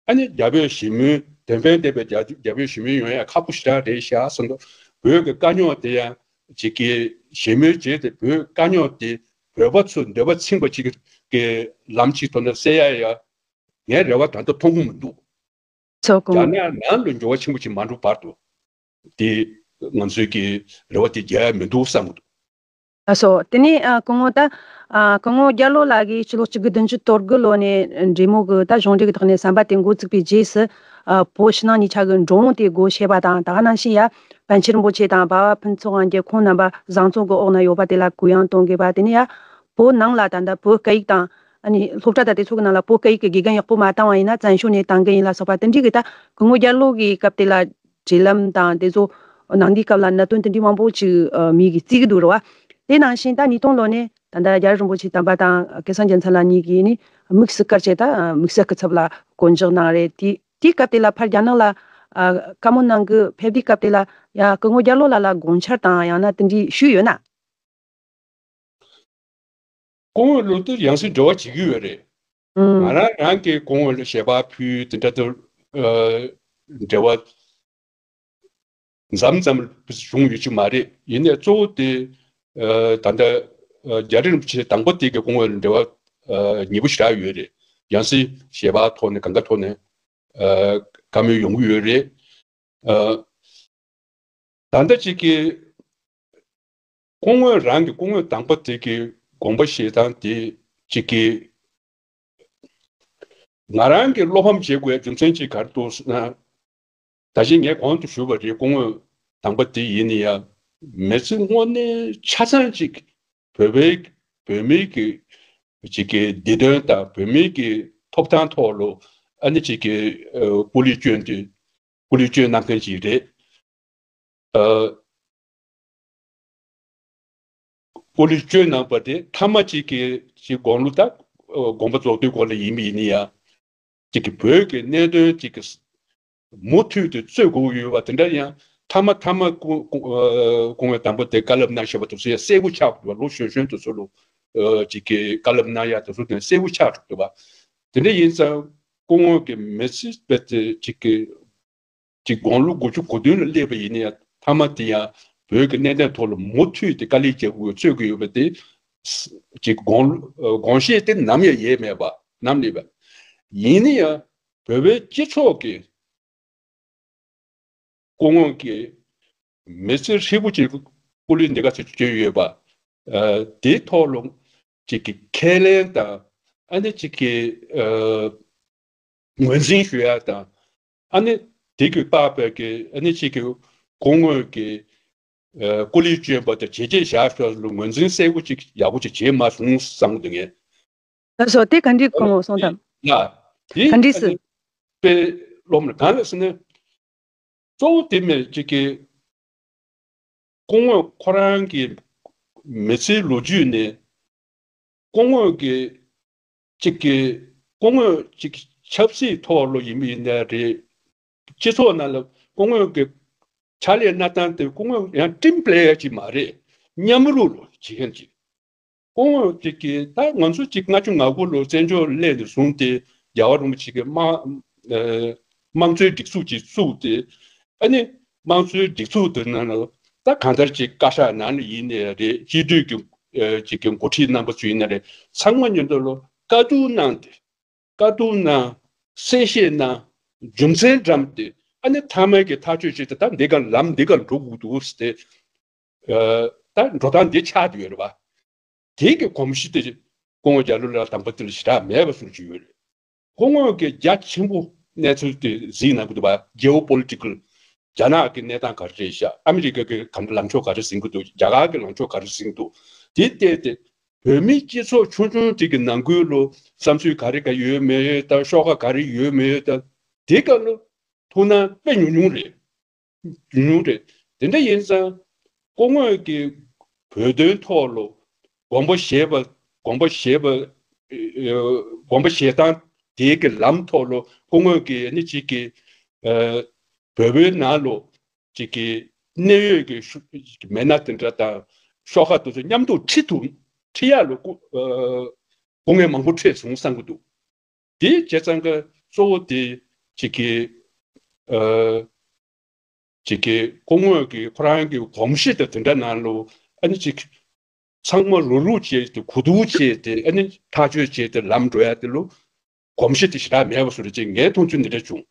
ཨ་ནི་རྒྱ་བོད་ཞི་མོལ་དོན་ཕན་ལྡན་པའི་རྒྱ་རྒྱ་བོད་ཞི་མོལ་ཡོང་ཡ་ཁག་པོ་ཞེ་དྲག་རེད་ཤག་བསམ་འདུག་བོད་ཀྱི་དཀའ་རྙོག་དེ་ཡང་ཅིག་གི་ཞི་མོལ་བྱས་ཏེ་བོད་དཀའ་རྙོག་དེ་བོད་པ་ཚོ་འདོད་པ་ཚིམ་པ་ཅིག་གི་ལམ་ཅིག་ཐོག་ནས་སེལ་ཡ་ཡ་ངའི་རེ་བ་ད་ལྟ་མཐོང་གི་མི་འདུག་ཚོགས་རྒྱ་ནག་ནང་ལ་འགྱུར་བ་ཆེན་པོ་ཅིག་མ་འགྲོ་བར་དུ་དེ་ང་ཚོའི་གི་རེ་བ་དེ་རྒྱག་ཡ་མི་འདུག་བསམ་གི་འདུག་ལགས་སོ། དེ་ནས་ཨ་སྐུ་ངོ་ད་ཨ་སྐུ་ངོ་རྒྱ་ལོ་ལགས་ཀྱིས་ཕྱི་ལོ་གཅིག་དགུ་བདུན་ཅུ་དོན་དགུ་ལོ་ནས་འབྲེལ་མོལ་གྱི་ད་གཞུང་འབྲེལ་གྱི་ཐོག་ནས་ཟམ་པ་དེ་འགོ་བཙུགས་པའི་རྗེས་སུ། ཨ་བོད་ཕྱི་ནང་གཉིས་ཆ་གི་འགྲོ་འོང་དེ་སྒོ་ཕྱེ་བ་དང་། ད་ག་ནང་བཞིན་ཡ་པཎ་ཆེན་རིན་པོ་ཆེ་དང་འབའ་བ་ཕུན་ཚོགས་དབང་རྒྱལ་ཁོང་རྣམ་པ་བཟང་བཙོན་གྱི་འོག་ན་ཡོད་པ་དེ་ལ་གུ་ཡངས་གཏོང་དགོས་པ། དེ་ནས་ཡ་བོད་ནང་ལ་ད་ལྟ་བོད་སྐད་ཡིག་དང་ཨ་ནི་སློབ་གྲྭ་དང་དེ་ཚོ་གི་ནང་ལ་བོད་སྐད་ཡིག་གི་དགེ་རྒན་ཡག་པོ་མ་བཏང་བ་ཡིན་ན་བཙན་བྱོལ་ནས་བཏང་གི་ཡིན་ལ་སོགས་པ་དེ་འདྲའི་གི་ད་སྐུ་ངོ་རྒྱ་ལོ་གི་སྐབས་དེ་ལ་འབྲེལ་ལམ་དང་དེ་ཚོ་ནང་དེའི་སྐབས་ལ་གནད་དོན་དེ་འདྲའི་མང་པོ་ཅིག་ཨ་མིག་གིས་བརྩི་གི་འདུག་རེད་བ། དེ་ནང་བཞིན་ད་ཉིས་སྟོང་ལོ་ནས་ད་ལྟ་རྒྱལ་བ་རིན་པོ་ཆེ་དམ་པ་དང་སྐལ་བཟང་རྒྱལ་མཚན་ལགས་གཉིས་ཀྱིས་ནི་དམིགས་སུ་བཀར་བྱས་ད་དམིགས་བསལ་སྐུ་ཚབ་ལ་བསྐོ་འཇོག་གནང་རེད། དེ་དེའི་སྐབས་དེ་ལ་ཕར་རྒྱ་ནག་ལ་ཨ་བཀའ་མོལ་གནང་གི་ཕེབས་དུས་སྐབས་དེ་ལ་ཡ་སྐུ་ངོ་རྒྱ་ལོ་ལགས་ལ་དགོངས་འཆར་དང་ཡང་ན་དེ་འདྲའི་ཞུས་ཡོད་ན། སྐུ་ངོ་ལགས་དེ་ཡང་སེ་འབྲེལ་བ་བྱེད་ཀྱི་ཡོད་རེད། ང་ཨང་རང་རང་གིས་སྐུ་ངོ་ལ་ཞལ་པར་ཕུལ་དེ་འདྲ་དེ་ཨ་འབྲེལ་བ་མཚམས་མཚམས་བྱུང་ཡོད་ཀྱི་མ་རེད། ཡིན་ནའི་གཙོ་བོ་དེ་ཨ་ད་ལྟ་ཨ་རྒྱ་རི་རིན་པོ་ཆེ་དང་པོ་དེ་གི་སྐུ་ངོ་ལ་འབྲེལ་བ་ཨ་ཉེ་པོ་ཞེ་དྲག་ཡོད་རེད། ཡང་སེ་ཞལ་པར་ཐོག་ནས་གང་ག་ཐོག་ནས་ཨ་བཀའ་མོལ་ཡོང་གི་ཡོད་རེད། ཨ་ད་ལྟ་ཅིག་གི་སྐུ་ངོ་རང་གི་སྐུ་ངོ་དང་པོ་དེ་གི་དགོངས་པ་བཞེས་སྟངས་དེ་ཅིག་གི་ང་རང་གི་བློ་ཕམ་བྱེད་དགོས་རྒྱུ་མཚན་ཅིག་ག་རེ་འདུག་ཟེར་ན། ད་གིན་ངས་གོང་དུ་ཞུས་པ་རེད། སྐུ་ངོ་དང་པོ་དེ་ཡིན་ན་ཡང་མི་ཚེ་དངོས་གནས་ཆ་ཚང་ཅིག་བོད་པའི་བོད་མིའི་གི་ཅིག་གི་བདེ་དོན་དང་བོད་མིའི་གི་ཐོབ་ཐང་ཐོག་ལ་ཨ་ནི་ཅིག་གི་ཨ་སྐུ་ལས་བསྐྱོན་ཏེ་སྐུ་ལས་བསྐྱོན་གནང་མཁན་ཅིག་རེད། ཨ་སྐུ་ལས་བསྐྱོན་གནང་པ་དེ་མཐའ་མ་གཅིག་གི་ཅིག་དགུང་ལོ་ད་ཨ་དགོངས་པ་རྫོགས་དུས་སྐོར་ལ་ཡིན་པ་ཡིན་ན་ཡང་གཅིག་གི་བོད་ཀྱི་གནད་དོན་གཅིག་གི་མུ་མཐུད་དུ་རྩོད་དགོས་ཀྱི་ཡོད་པ་དེ་འདྲ་ཡང་མཐའ་མ་མཐའ་མ་སྐུ་སྐུ་ཨ་སྐུ་ངོ་དང་པོ་དེ་བཀའ་སློབ་གནང་བཞག་པ་དེ་ཚོ་ཡང་གསལ་པོ་ཆགས་འདུག་པ། ལོ་གཞོན་གཞོན་དེ་ཚོ་ལ་ཨ་གཅིག་གི་བཀའ་སློབ་གནང་ཡག་དེ་ཚོ་དེ་གསལ་པོ་ཆགས་འགྲོ་འདུག་པ། དེ་འདྲ་ཡིན་ཙང་སྐུ་ངོ་གི་མི་ཚེ་དཔེ་དེ་གཅིག་གི་ཅིག་དགུང་ལོ་དགུ་བཅུ་གོ་བདུན་ལ་སླེབས་པ་ཡིན་ན་ཡང་མཐའ་མ་དེ་ཡང་བོད་ཀྱི་གནད་དོན་ཐོག་ལ་མུ་མཐུད་དེ་དཀའ་ལས་རྒྱག་དགོས་རྩོད་དགོས་ཡོད་པ་དེ་ཅིག་དགོངས་དགོངས་བཞེས་དེ་ནམ་ཡང་ཡལ་མེད་པ་ནམ་སླེབས་པ་ཡིན་ན་ཡང་བོད་པའི་སྤྱི་ཚོགས་ཀྱི་སྐུ་ངོ་གི་མི་ཚེ་ཧྲིལ་པོ་ཅིག་སྐུ་ལུས་འདི་ག་ཚོད་བསྐྱོན་ཡོད་པ། ཨ་དེའི་ཐོག་ལ་ཅིག་གི་ཁས་ལེན་དང་ཨ་ནི་ཅིག་གི་ཨ་ངོས་འཛིན་ཞུ་ཡ་དང་། ཨ་ནི་དེ་གི་པགས་པའི་གི་ཨ་ནི་ཅིག་གི་སྐུ་ངོ་གི་ཨ་སྐུ་ལུས་བསྐྱོན་པ་དང་བྱས་རྗེས་བཞག་ཕྱོགས་ལ་ངོས་འཛིན་གསལ་པོ་ཅིག་ཡག་པོ་ཅིག་བྱས་མ་སོང་བསམ་གི་འདུག་ངས། ལགས་སོ། དེ་ག་འདྲའི་སྐུ་ངོ་གསུང་དང་། ལ་དེ་ག་འདྲས་ཨ་ནི་སེ། དཔེ་སློབ་ན་གང་ལ་ཟེར་ན། གཙོ་བོ་དེ་མེད་ཅིག་གི་སྐུ་ངོ་ཁོ་རང་གི་མི་ཚེའི་ལོ་རྒྱུས་ནས་སྐུ་ངོ་གི་ཅིག་གི་སྐུ་ངོ་ཅིག་ཆབ་སྲིད་ཐོག་ལ་ཡིན་པ་ཡིན་ན་རེད། སྤྱི་ཚོགས་ནང་ལ་སྐུ་ངོ་གི་ཕྱག་ལས་གནང་སྟངས་དེ་སྐུ་ངོ་ཡང་ཊིམ་པི་ལེ་ཡར་ཅིག་མ་རེད། མཉམ་རུབ་ལ་བྱེད་མཁན་ཅིག་སྐུ་ངོ་ཅིག་གིས་ད་ང་ཚོ་ཅིག་ལྔ་བཅུ་ང་དགུ་ལོ་བཙན་བྱོལ་སླེབས་ནས་བཟུང་སྟེ་རྒྱལ་བ་རིན་པོ་ཆེ་གིས་དམངས་ཨ་དམངས་གཙོའི་སྒྲིག་འཛུགས་ཅིག་བཙུགས་ཏེ། ཨ་ནི་དམངས་གཙོའི་སྒྲིག་འཛུགས་དེ་ནང་ལ་ད་གང་ལྟར་ཅིག་བཀའ་ཤག་ནང་ལ་ཡིན་ནའི་རེད། སྤྱི་འཐུས་ཀྱི་ཨ་ཅིག་གི་འགོ་ཁྲིད་རྣམ་པ་ཚོ་ཡིན་ནའི་རེད། ཚང་མ་མཉམ་དུ་ལ་བཀའ་བསྡུར་གནང་སྟེ། བཀའ་བསྡུར་གནང་། གསལ་བཤད་གནང་། རྒྱུ་མཚན་བཀྲམ་སྟེ། ཨ་ནི་མཐའ་མའི་གི་ཐག་གཅོད་བྱས་ཏེ་ད་འདི་ག་ལམ་འདི་ག་འགྲོ་དགོས་འདུག་ཟེར་ཏེ། ཨ་ད་འགྲོ་སྟངས་འདི་ཆགས་བསྡད་ཡོད་རེད་པ། དེ་གི་གོམས་གཤིས་དེ་སྐུ་ངོ་རྒྱ་ལོ་ལགས་དམ་པ་དེ་ལ་ཞེ་དྲག་མེད་པ་བཟོ་གི་ཡོད་རེད། སྐུ་ངོ་གིས་རྒྱ་ཆེན་པོ་གནས་ཚུལ་དེ་གཟིགས་གནང་གི་འདུག་པ། ཇེ་ཨོ་པོ་ལི་ཊི་ཀལ། རྒྱ་ནག་གི་གནས་སྟངས་ག་རེ་རེད་ཤག་ཨ་མི་རི་ཀ་གི་ག་འདྲ་ལངས་ཕྱོགས་ག་རེ་ཟིན་གི་འདུག་རྒྱ་གར་གི་ལངས་ཕྱོགས་ག་རེ་ཟིན་གི་འདུག་དེ་བལྟས་ཏེ་བོད་མིའི་སྤྱི་ཚོགས་ཆུང་ཆུང་དེ་གི་ནང་ཁུལ་ལ་བསམ་ཚུལ་ག་རེ་ག་ཡོད་མེད་དང་ཤོག་ཁག་ག་རེ་ཡོད་མེད་དང་དེ་ག་ལ་ཐུགས་སྣང་དཔེ་ཉུང་ཉུང་རེད། ཉུང་ཉུང་རེད། དེ་འདྲ་ཡིན་ཙང་སྐུ་ངོ་གི་བོད་དོན་ཐོག་ལ་དགོངས་པ་བཞེས་པ་དགོངས་པ་བཞེས་པ་ཨེ་དགོངས་པ་བཞེས་སྟངས་དེའི་གི་ལམ་ཐོག་ལ་སྐུ་ངོ་གི་ཨ་ནི་གཅིག་གི་ཨ་བོད་པའི་ནང་ལ་གཅིག་གི་གནད་ཡོད་ཀྱི་ཤུ་མི་སྣ་དེ་འདྲ་དང་ཤོག་ཁག་དེ་ཚོ་མཉམ་དུ་ཁྲིད་ཐུབ་ཁྲིད་ཡག་ལ་སྐུ་ཨ་སྐུ་ངལ་མང་པོ་འཕྲད་སོང་བསམ་གྱི་འདུག་དེ་བྱས་ཙང་ཀ་གཙོ་བོ་དེ་གཅིག་གི་ཨ་གཅིག་གི་སྐུ་ངོ་གི་ཁོ་རང་གི་གོམས་གཤིས་དེ་དེ་འདྲ་ནང་ལ་ཨ་ནི་གཅིག་ཚང་མ་རུབ་རུབ་བྱས་ཏེ་གོ་བསྡུར་བྱས་ཏེ་ཨ་ནི་ཐག་གཅོད་བྱས་ཏེ་ལམ་འགྲོ་ཡ་དེ་ལ་གོམས་གཤིས་དེ་ཞེ་དྲག་མེད་པ་བཟོ་འདྲ་ཅིག་ངའི་མཐོང་ཚུལ་འདི་འདྲ་བྱུང་།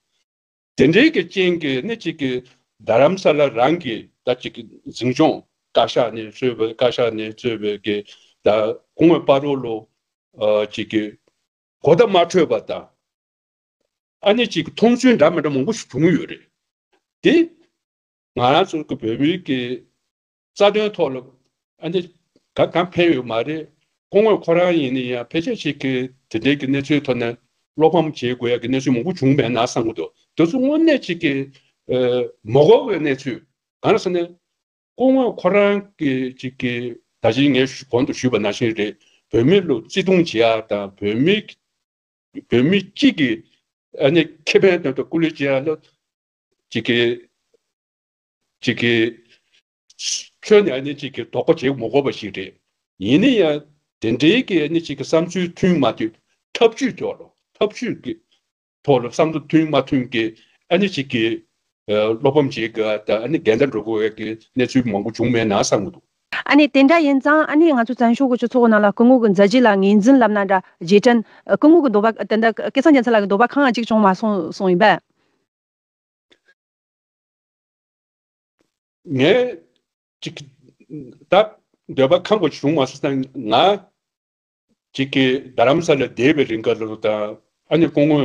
དེ་འདྲའི་གི་རྐྱེན་གྱིས་ནི་གཅིག་གི་རྡ་རམ་ས་ལ་རང་གི་ད་གཅིག་གི་འཛིན་སྐྱོང་ བཀའ་ཤག་ནས་གཙོས་པའི་བཀའ་ཤག་ནས་གཙོས་པའི་གི་ད་སྐུ་ངོ་བར་དུ་ལོ་ཨ་ཅིག་གི་གོ་བརྡ་མ་འཕྲོད་པ་དང་། ཨ་ནི་ཅིག་མཐོང་ཚུལ་འདྲ་མི་འདྲ་མང་པོ་ཞིག་བྱུང་ཡོད་རེད། དེ་ང་རང་ཚོ་གི་བོད་མིའི་གི་རྩ་དོན་ཐོག་ལ་ཨ་ནི་ག་གང་ཕན་ཡོད་མ་རེད། སྐུ་ངོ་ཁོ་རང་ཡིན་ན་ཡང་ཕལ་ཆེར་ཅིག་གི་དེ་འདྲའི་གི་གནས་ཚུལ་ཐོག་ནས་བློ་ཕམ་བྱེད་དགོས་ཡ་གི་གནས་ཚུལ་མང་པོ་བྱུང་མེད་ན་བསམ་གི་འདུག་དེ་ཚོ་དངོས་གནས་ཅིག་གི་ཨ་མ་གོ་བའི་གནས་ཚུལ་གང་ལ་ཟེར་ན། སྐུ་ངོ་ཁོ་རང་གི་ཅིག་གི་ད་གིན་ངས་ཞུ་གོང་དུ་ཞུས་པ་ནང་བཞིན་རེད། བོད་མི་ལ་བརྩི་མཐོང་བྱེད་ཡ་དང་བོད་མི་བོད་མི་གཅིག་གི་ཨ་ནི་ཁེ་ཕན་དོན་དུ་སྐུ་ལས་བྱེད་ཡ་ལ་ཅིག་གི་ཅིག་གི་ཁྱོན་ནས་ཨ་ནི་ཅིག་གི་དོགས་པ་བྱེད་མ་དགོས་པ་ཞིག་རེད། ཡིན་ན་ཡང་དེ་འདྲའི་གི་ཨ་ནི་ཅིག་གི་བསམ་ཚུལ་མཐུན་མ་མཐུན་ཐབས་ཇུས་ཐོག་ལ་ཐབས་ཇུས་ཀྱི་ཐོག་ལ་བསམ་བློ་མཐུན་མ་མཐུན་གྱི་ཨ་ནི་ཅིག་གི་ཨ་བློ་ཕམ་བྱེད་དགོས་དང་ཨ་ནི་འགལ་ཟླ་འགྲོ་དགོས་ཀྱི་གནས་ཚུལ་མང་པོ་བྱུང་མེད་ན་བསམ་གྱི་འདུག་ཨ་ནི་དེ་འདྲ་ཡིན་ཙང་ཨ་ནི་ང་ཚོ་བཙན་བྱོལ་གྱི་སྤྱི་ཚོགས་ནང་ལ་སྐུ་ངོ་གི་མཛད་རྗེས་ལ་ངོས་འཛིན་ལབ་ན་འདྲ་རྗེས་དྲན་སྐུ་ངོ་གི་འདོད་པ་དེ་འདྲ་སྐལ་བཟང་རྒྱལ་མཚན་ལགས་ཀྱི་འདོད་པ་གང་ཡང་གཅིག་བྱུང་མ་སོང་སོང་ཡིན་པས། ངས་ཅིག་ད་འདོད་པ་ཁེངས་པོ་བྱུང་མ་སོང་ཙང་ང་ཅིག་གི་རྡ་རམ་ས་ལ་བསྡད་པའི་རིང་ག་ལོ་དང་ཨ་ནི་སྐུ་ངོ་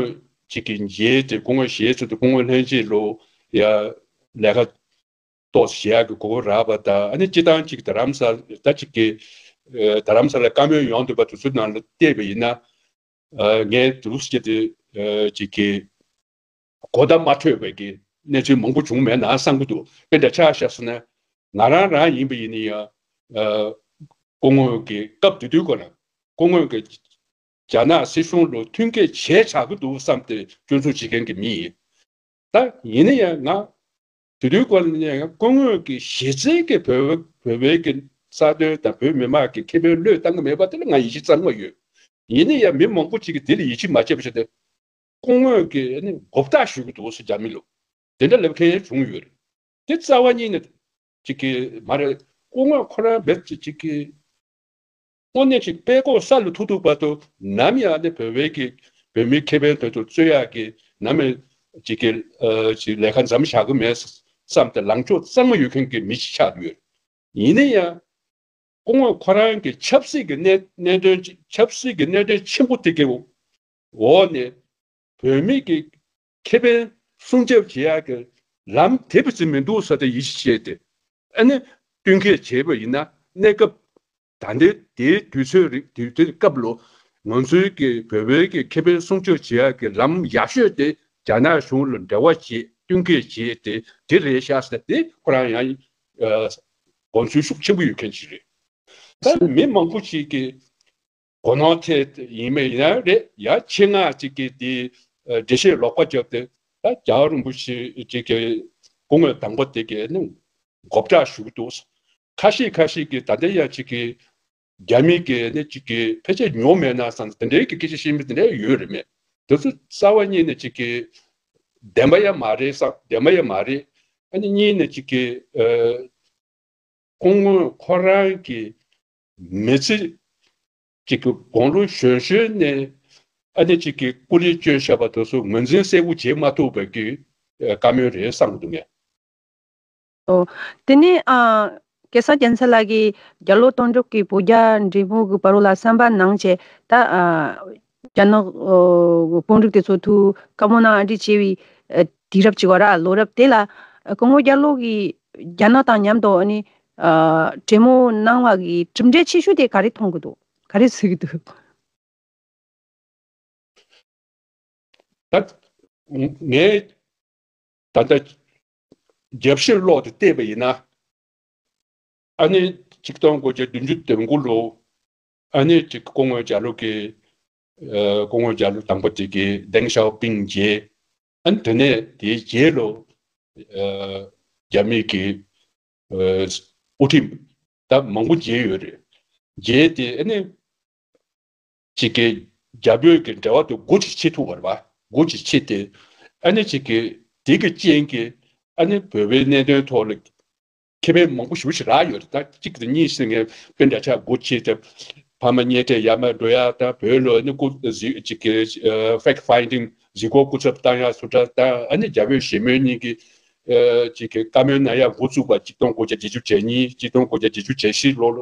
ཅིག་གི་མཇལ་ཏེ་སྐུ་ངོ་ཞལ་ཚུད་དེ་སྐུ་ངོ་ལྷན་རྒྱས་ལོ་ཡ་ལས་ཀ་ཏོག་ཙམ་བྱེད་ཡག་གི་གོ་སྐབས་རག་པ་དང་ཨ་ནི་སྤྱི་བཏང་ཅིག་རྡ་རམ་ས་ད་ཅིག་གི་རྡ་རམ་ས་ལ་བཀའ་མོལ་ཡོང་འདོད་པ་དེ་ཚོའི་ནང་ལ་བལྟས་པ་ཡིན་ན་ངས་དེ་རུ་སྐྱེ་དེ་ཅིག་གི་གོ་བརྡ་མ་འཕྲོད་པའི་གི་གནས་ཚུལ་མང་པོ་བྱུང་མེད་ན་བསམ་གྱི་འདུག་དཔེ་འདྲ་ཆ་བཞག་སོང་ན་ང་རང་རང་ཡིན་པ་ཡིན་ན་ཡང་སྐུ་ངོ་གི་སྐབས་དེ་དུས་ཀ་ལ་སྐུ་ངོ་གི་རྒྱ་ནག་སྲིད་གཞུང་ལ་མཐུན་རྐྱེན་བྱས་བཞག་གི་འདུག་བསམ་སྟེ་སྐྱོན་འཛུགས་བྱེད་མཁན་གྱི་མི་ཡིན། ད་ཡིན་ན་ཡང་ང་དེ་དུས་སྐོར་ནས་ཡང་སྐུ་ངོ་གི་གཞི་རྩའི་གི་བོད་བོད་པའི་གི་རྩ་དོན་དང་བོད་མི་མང་གི་ཁེ་ཕན་བློས་བཏང་གི་མེད་པ་དེ་ལ་ང་ཡིད་ཆེས་གཙང་མ་ཡོད། ཡིན་ན་ཡང་མི་མང་པོ་ཅིག་གིས་དེ་ལ་ཡིད་ཆེས་མ་བྱས་པ་བྱས་ཏེ་སྐུ་ངོ་གི་ནི་མགོ་བཏགས་ཞུ་གི་འདུག་ཟེར་རྒྱ་མི་ལ་དེ་འདྲ་ལབ་མཁན་ཡང་བྱུང་ཡོད་རེད། དེ་རྩ་བ་ཉིད་ནས་ཅིག་གི་མ་རེད། སྐུ་ངོ་ཁོ་རང་རྦད་ཅིག་ཅིག་གི་དངོས་གནས་ཅིག་དཔྲལ་ཀོ་ས་ལ་ཐུག་ཐུག་བར་དུ་ནམ་ཡང་ནི་བོད་པའི་གི་བོད་མིའི་ཁེ་ཕན་དོན་དུ་རྩོད་ཡག་གི་ནམ་ཡང་ཅིག་གི་ཨ་ཅིག་ལས་ཀ་མཚམས་བཞག་གི་མེད་བསམ་སྟེ་ལངས་ཕྱོགས་གཙང་མ་ཡོད་མཁན་གྱི་མི་ཞིག་ཆགས་ཡོད། ཡིན་ན་ཡང་སྐུ་ངོ་ཁོ་རང་གི་ཆབ་སྲིད་ཀྱི་གནད་གནད་དོན་ཆབ་སྲིད་ཀྱི་གནད་དོན་ཆེན་པོ་དེ་གི་འོག་ནས་བོད་མི་གི་ཁེ་ཕན་སྲུང་སྐྱོབ་བྱེད་ཡག་གི་ལམ་དེ་བས་ཙམ་མི་འདུག་ཟེར་ཏེ་ཡིད་ཆེས་བྱས་ཏེ་ཨ་ནི་བསྟུན་མཁས་བྱས་པ་ཡིན་ན་གནས་སྐབས་ད་ལྟའི་དེའི་དུས་ཚོད་རིག་དུས་དེའི་སྐབས་ལོ་ང་ཚོའི་གི་བོད་པའི་གི་ཁེ་ཕན་སྲུང་སྐྱོབ་བྱེད་ཡག་གི་ལམ་ཡག་ཤོས་དེ་རྒྱ་ནག་གཞུང་ལ་འབྲེལ་བ་བྱེད་བསྟུན་མཁས་བྱས་ཏེ་དེ་རེད་ཤག་ཟེར་ཏེ་ཁོ་རང་ཡང་དགོངས་ཚུལ་ཤུགས་ཆེན་པོ་ཡོད་མཁན་ཞིག་རེད། ད་མི་མང་པོ་ཞིག་གིས་གོ་ནོར་ཐེབས་ཡིན་མིན་ཡིན་ན་རེད་ཡ་ཆེད་མངགས་ཅིག་གིས་དེ་འགྲེལ་བཤད་ལོག་པ་བརྒྱབ་སྟེ་ད་རྒྱལ་བ་རིན་པོ་ཆེ་ཅིག་གི་སྐུ་ངོ་དང་པོ་དེ་གའི་ནི་མགོ་བཀྲག་ཞུ་གི་འདུག་ཁ་ཤས་ཁ་ཤས་ཀྱིས་ད་ལྟ་ཡ་ཅིག་གི་རྒྱ་མི་གི་ནི་ཅིག་གི་ཕལ་ཆེར་ཉོ་མེད་ན་བསམ་དེ་འདྲའི་གི་སྐད་ཆ་བཤད་མི་དེ་འདྲ་ཡོད་རེད་མེད། དེ་ཚོ་རྩ་བ་ཉིད་ནས་ཅིག་གི་བདེན་པ་ཡང་མ་རེད་བསམ་བདེན་པ་ཡང་མ་རེད། ཨ་ནི་གཉིས་ནས་ཅིག་གི་ཨ། སྐུ་ངོ་ཁོ་རང་གི་མི་ཚེ་གཅིག་གི་དགུང་ལོ་གཞོན་གཞོན་ནས་ཨ་ནི་གཅིག་གི་སྐུ་ལས་བསྐྱོན་བཞག་པ་དེ་ཚོ་ངོས་འཛིན་གསལ་པོ་བྱེད་མ་ཐུབ་པའི་གི་བཀའ་མོལ་རེད་བསམ་གྱི་འདུག་ངས། ཨོ། དེ་ནས་ཨ། སྐལ་བཟང་རྒྱལ་མཚན་ལགས་ཀྱིས་རྒྱ་ལོ་སྟོང་དྲུག་གི་བོད་རྒྱ་འབྲེལ་མོལ་གྱི་བར་ལ་བསམ་པ་གནང་བྱས་ད་ཨ། རྒྱ་ནག་ཨོ། དཔོན་རིགས་དེ་ཚོ་ཐུག་བཀའ་མོལ་གནང་ཨ་འདྲི་བྱས་པའི་ཨ། དུས་རབས་ཅིག་བ་ར་ལོ་རབས་དེ་ལ་ཨ། སྐུ་ངོ་རྒྱ་ལོ་གིས་རྒྱ་ནག་དང་མཉམ་དུ་ཨ་ནི་ཨ། གྲོས་མོལ་གནང་བ་གི་གྲུབ་འབྲས་ཆེ་ཤོས་དེ་ག་རེ་མཐོང་གི་འདུག་ག་རེ་གཟིགས་ཀྱི་འདུག་ད་ངས་ད་ལྟ་རྒྱབ་བཤེར་ཀློག་དེ་བལྟས་པ་ཡིན་ན། ཨ་ནི་ཆིག་སྟོང་དགུ་བརྒྱ་བདུན་ཅུ་དོན་དགུ་ལོ། ཨ་ནི་ཅིག་སྐུ་ངོ་རྒྱ་ལོ་གི་ཨ། སྐུ་ངོ་རྒྱ་ལོ་དང་པོ་དེ་གི་ཏེང་ཞའོ་ཕིང་མཇལ། ཨ་ནི་དེ་ནས་དེའི་རྗེས་ལོ། ཨ། རྒྱ་མི་གི་ཨ། དབུ་ཁྲིད་ད་མང་པོ་མཇལ་ཡོད་རེད། མཇལ་ཏེ་ཨ་ནི། ཅིག་གི་རྒྱ་བོད་ཀྱི་འབྲེལ་བ་དེ་སྒོ་ཅིག་ཕྱེ་ཐུབ་པ་རེད་པ། སྒོ་ཅིག་ཕྱེ་སྟེ་ཨ་ནི་ཅིག་གི་དེ་གི་རྐྱེན་གྱིས་ཨ་ནི་བོད་པའི་གནད་དོན་ཐོག་ལ་ཁེ་ཕན་མང་པོ་ཞེ་པོ་ཞིག་རག་ཡོད་རེད། ད་གཅིག་དང་གཉིས་ཟེར་ངས་དཔེ་འདྲ་ཆགས་སྒོ་ཕྱེ་སྟེ་ཕ་མ་གཉེན་འཕྲད་ཡར་མར་འགྲོ་ཡ་དང་བོད་ལ་ཨ་ནི་སྐུ་གཟིགས་ཅིག་གི་fact finding གཟིགས་སྐོར་སྐུ་ཚབ་བཏང་ཡ་སུ་འདྲ་དང་ཨ་ནི་རྒྱ་བོད་ཞི་མོལ་གཉིས་ཀྱི་ ཨ་ཅིག་གི་བཀའ་མོལ་གནང་ཡ་འགོ་བཙུགས་པ་གཅིག་སྟོང་དགུ་བརྒྱ་བརྒྱད་ཅུ་གྱ་གཉིས་གཅིག་སྟོང་དགུ་བརྒྱ་བརྒྱད་ཅུ་གྱ་བཞི་ལོ་ལ་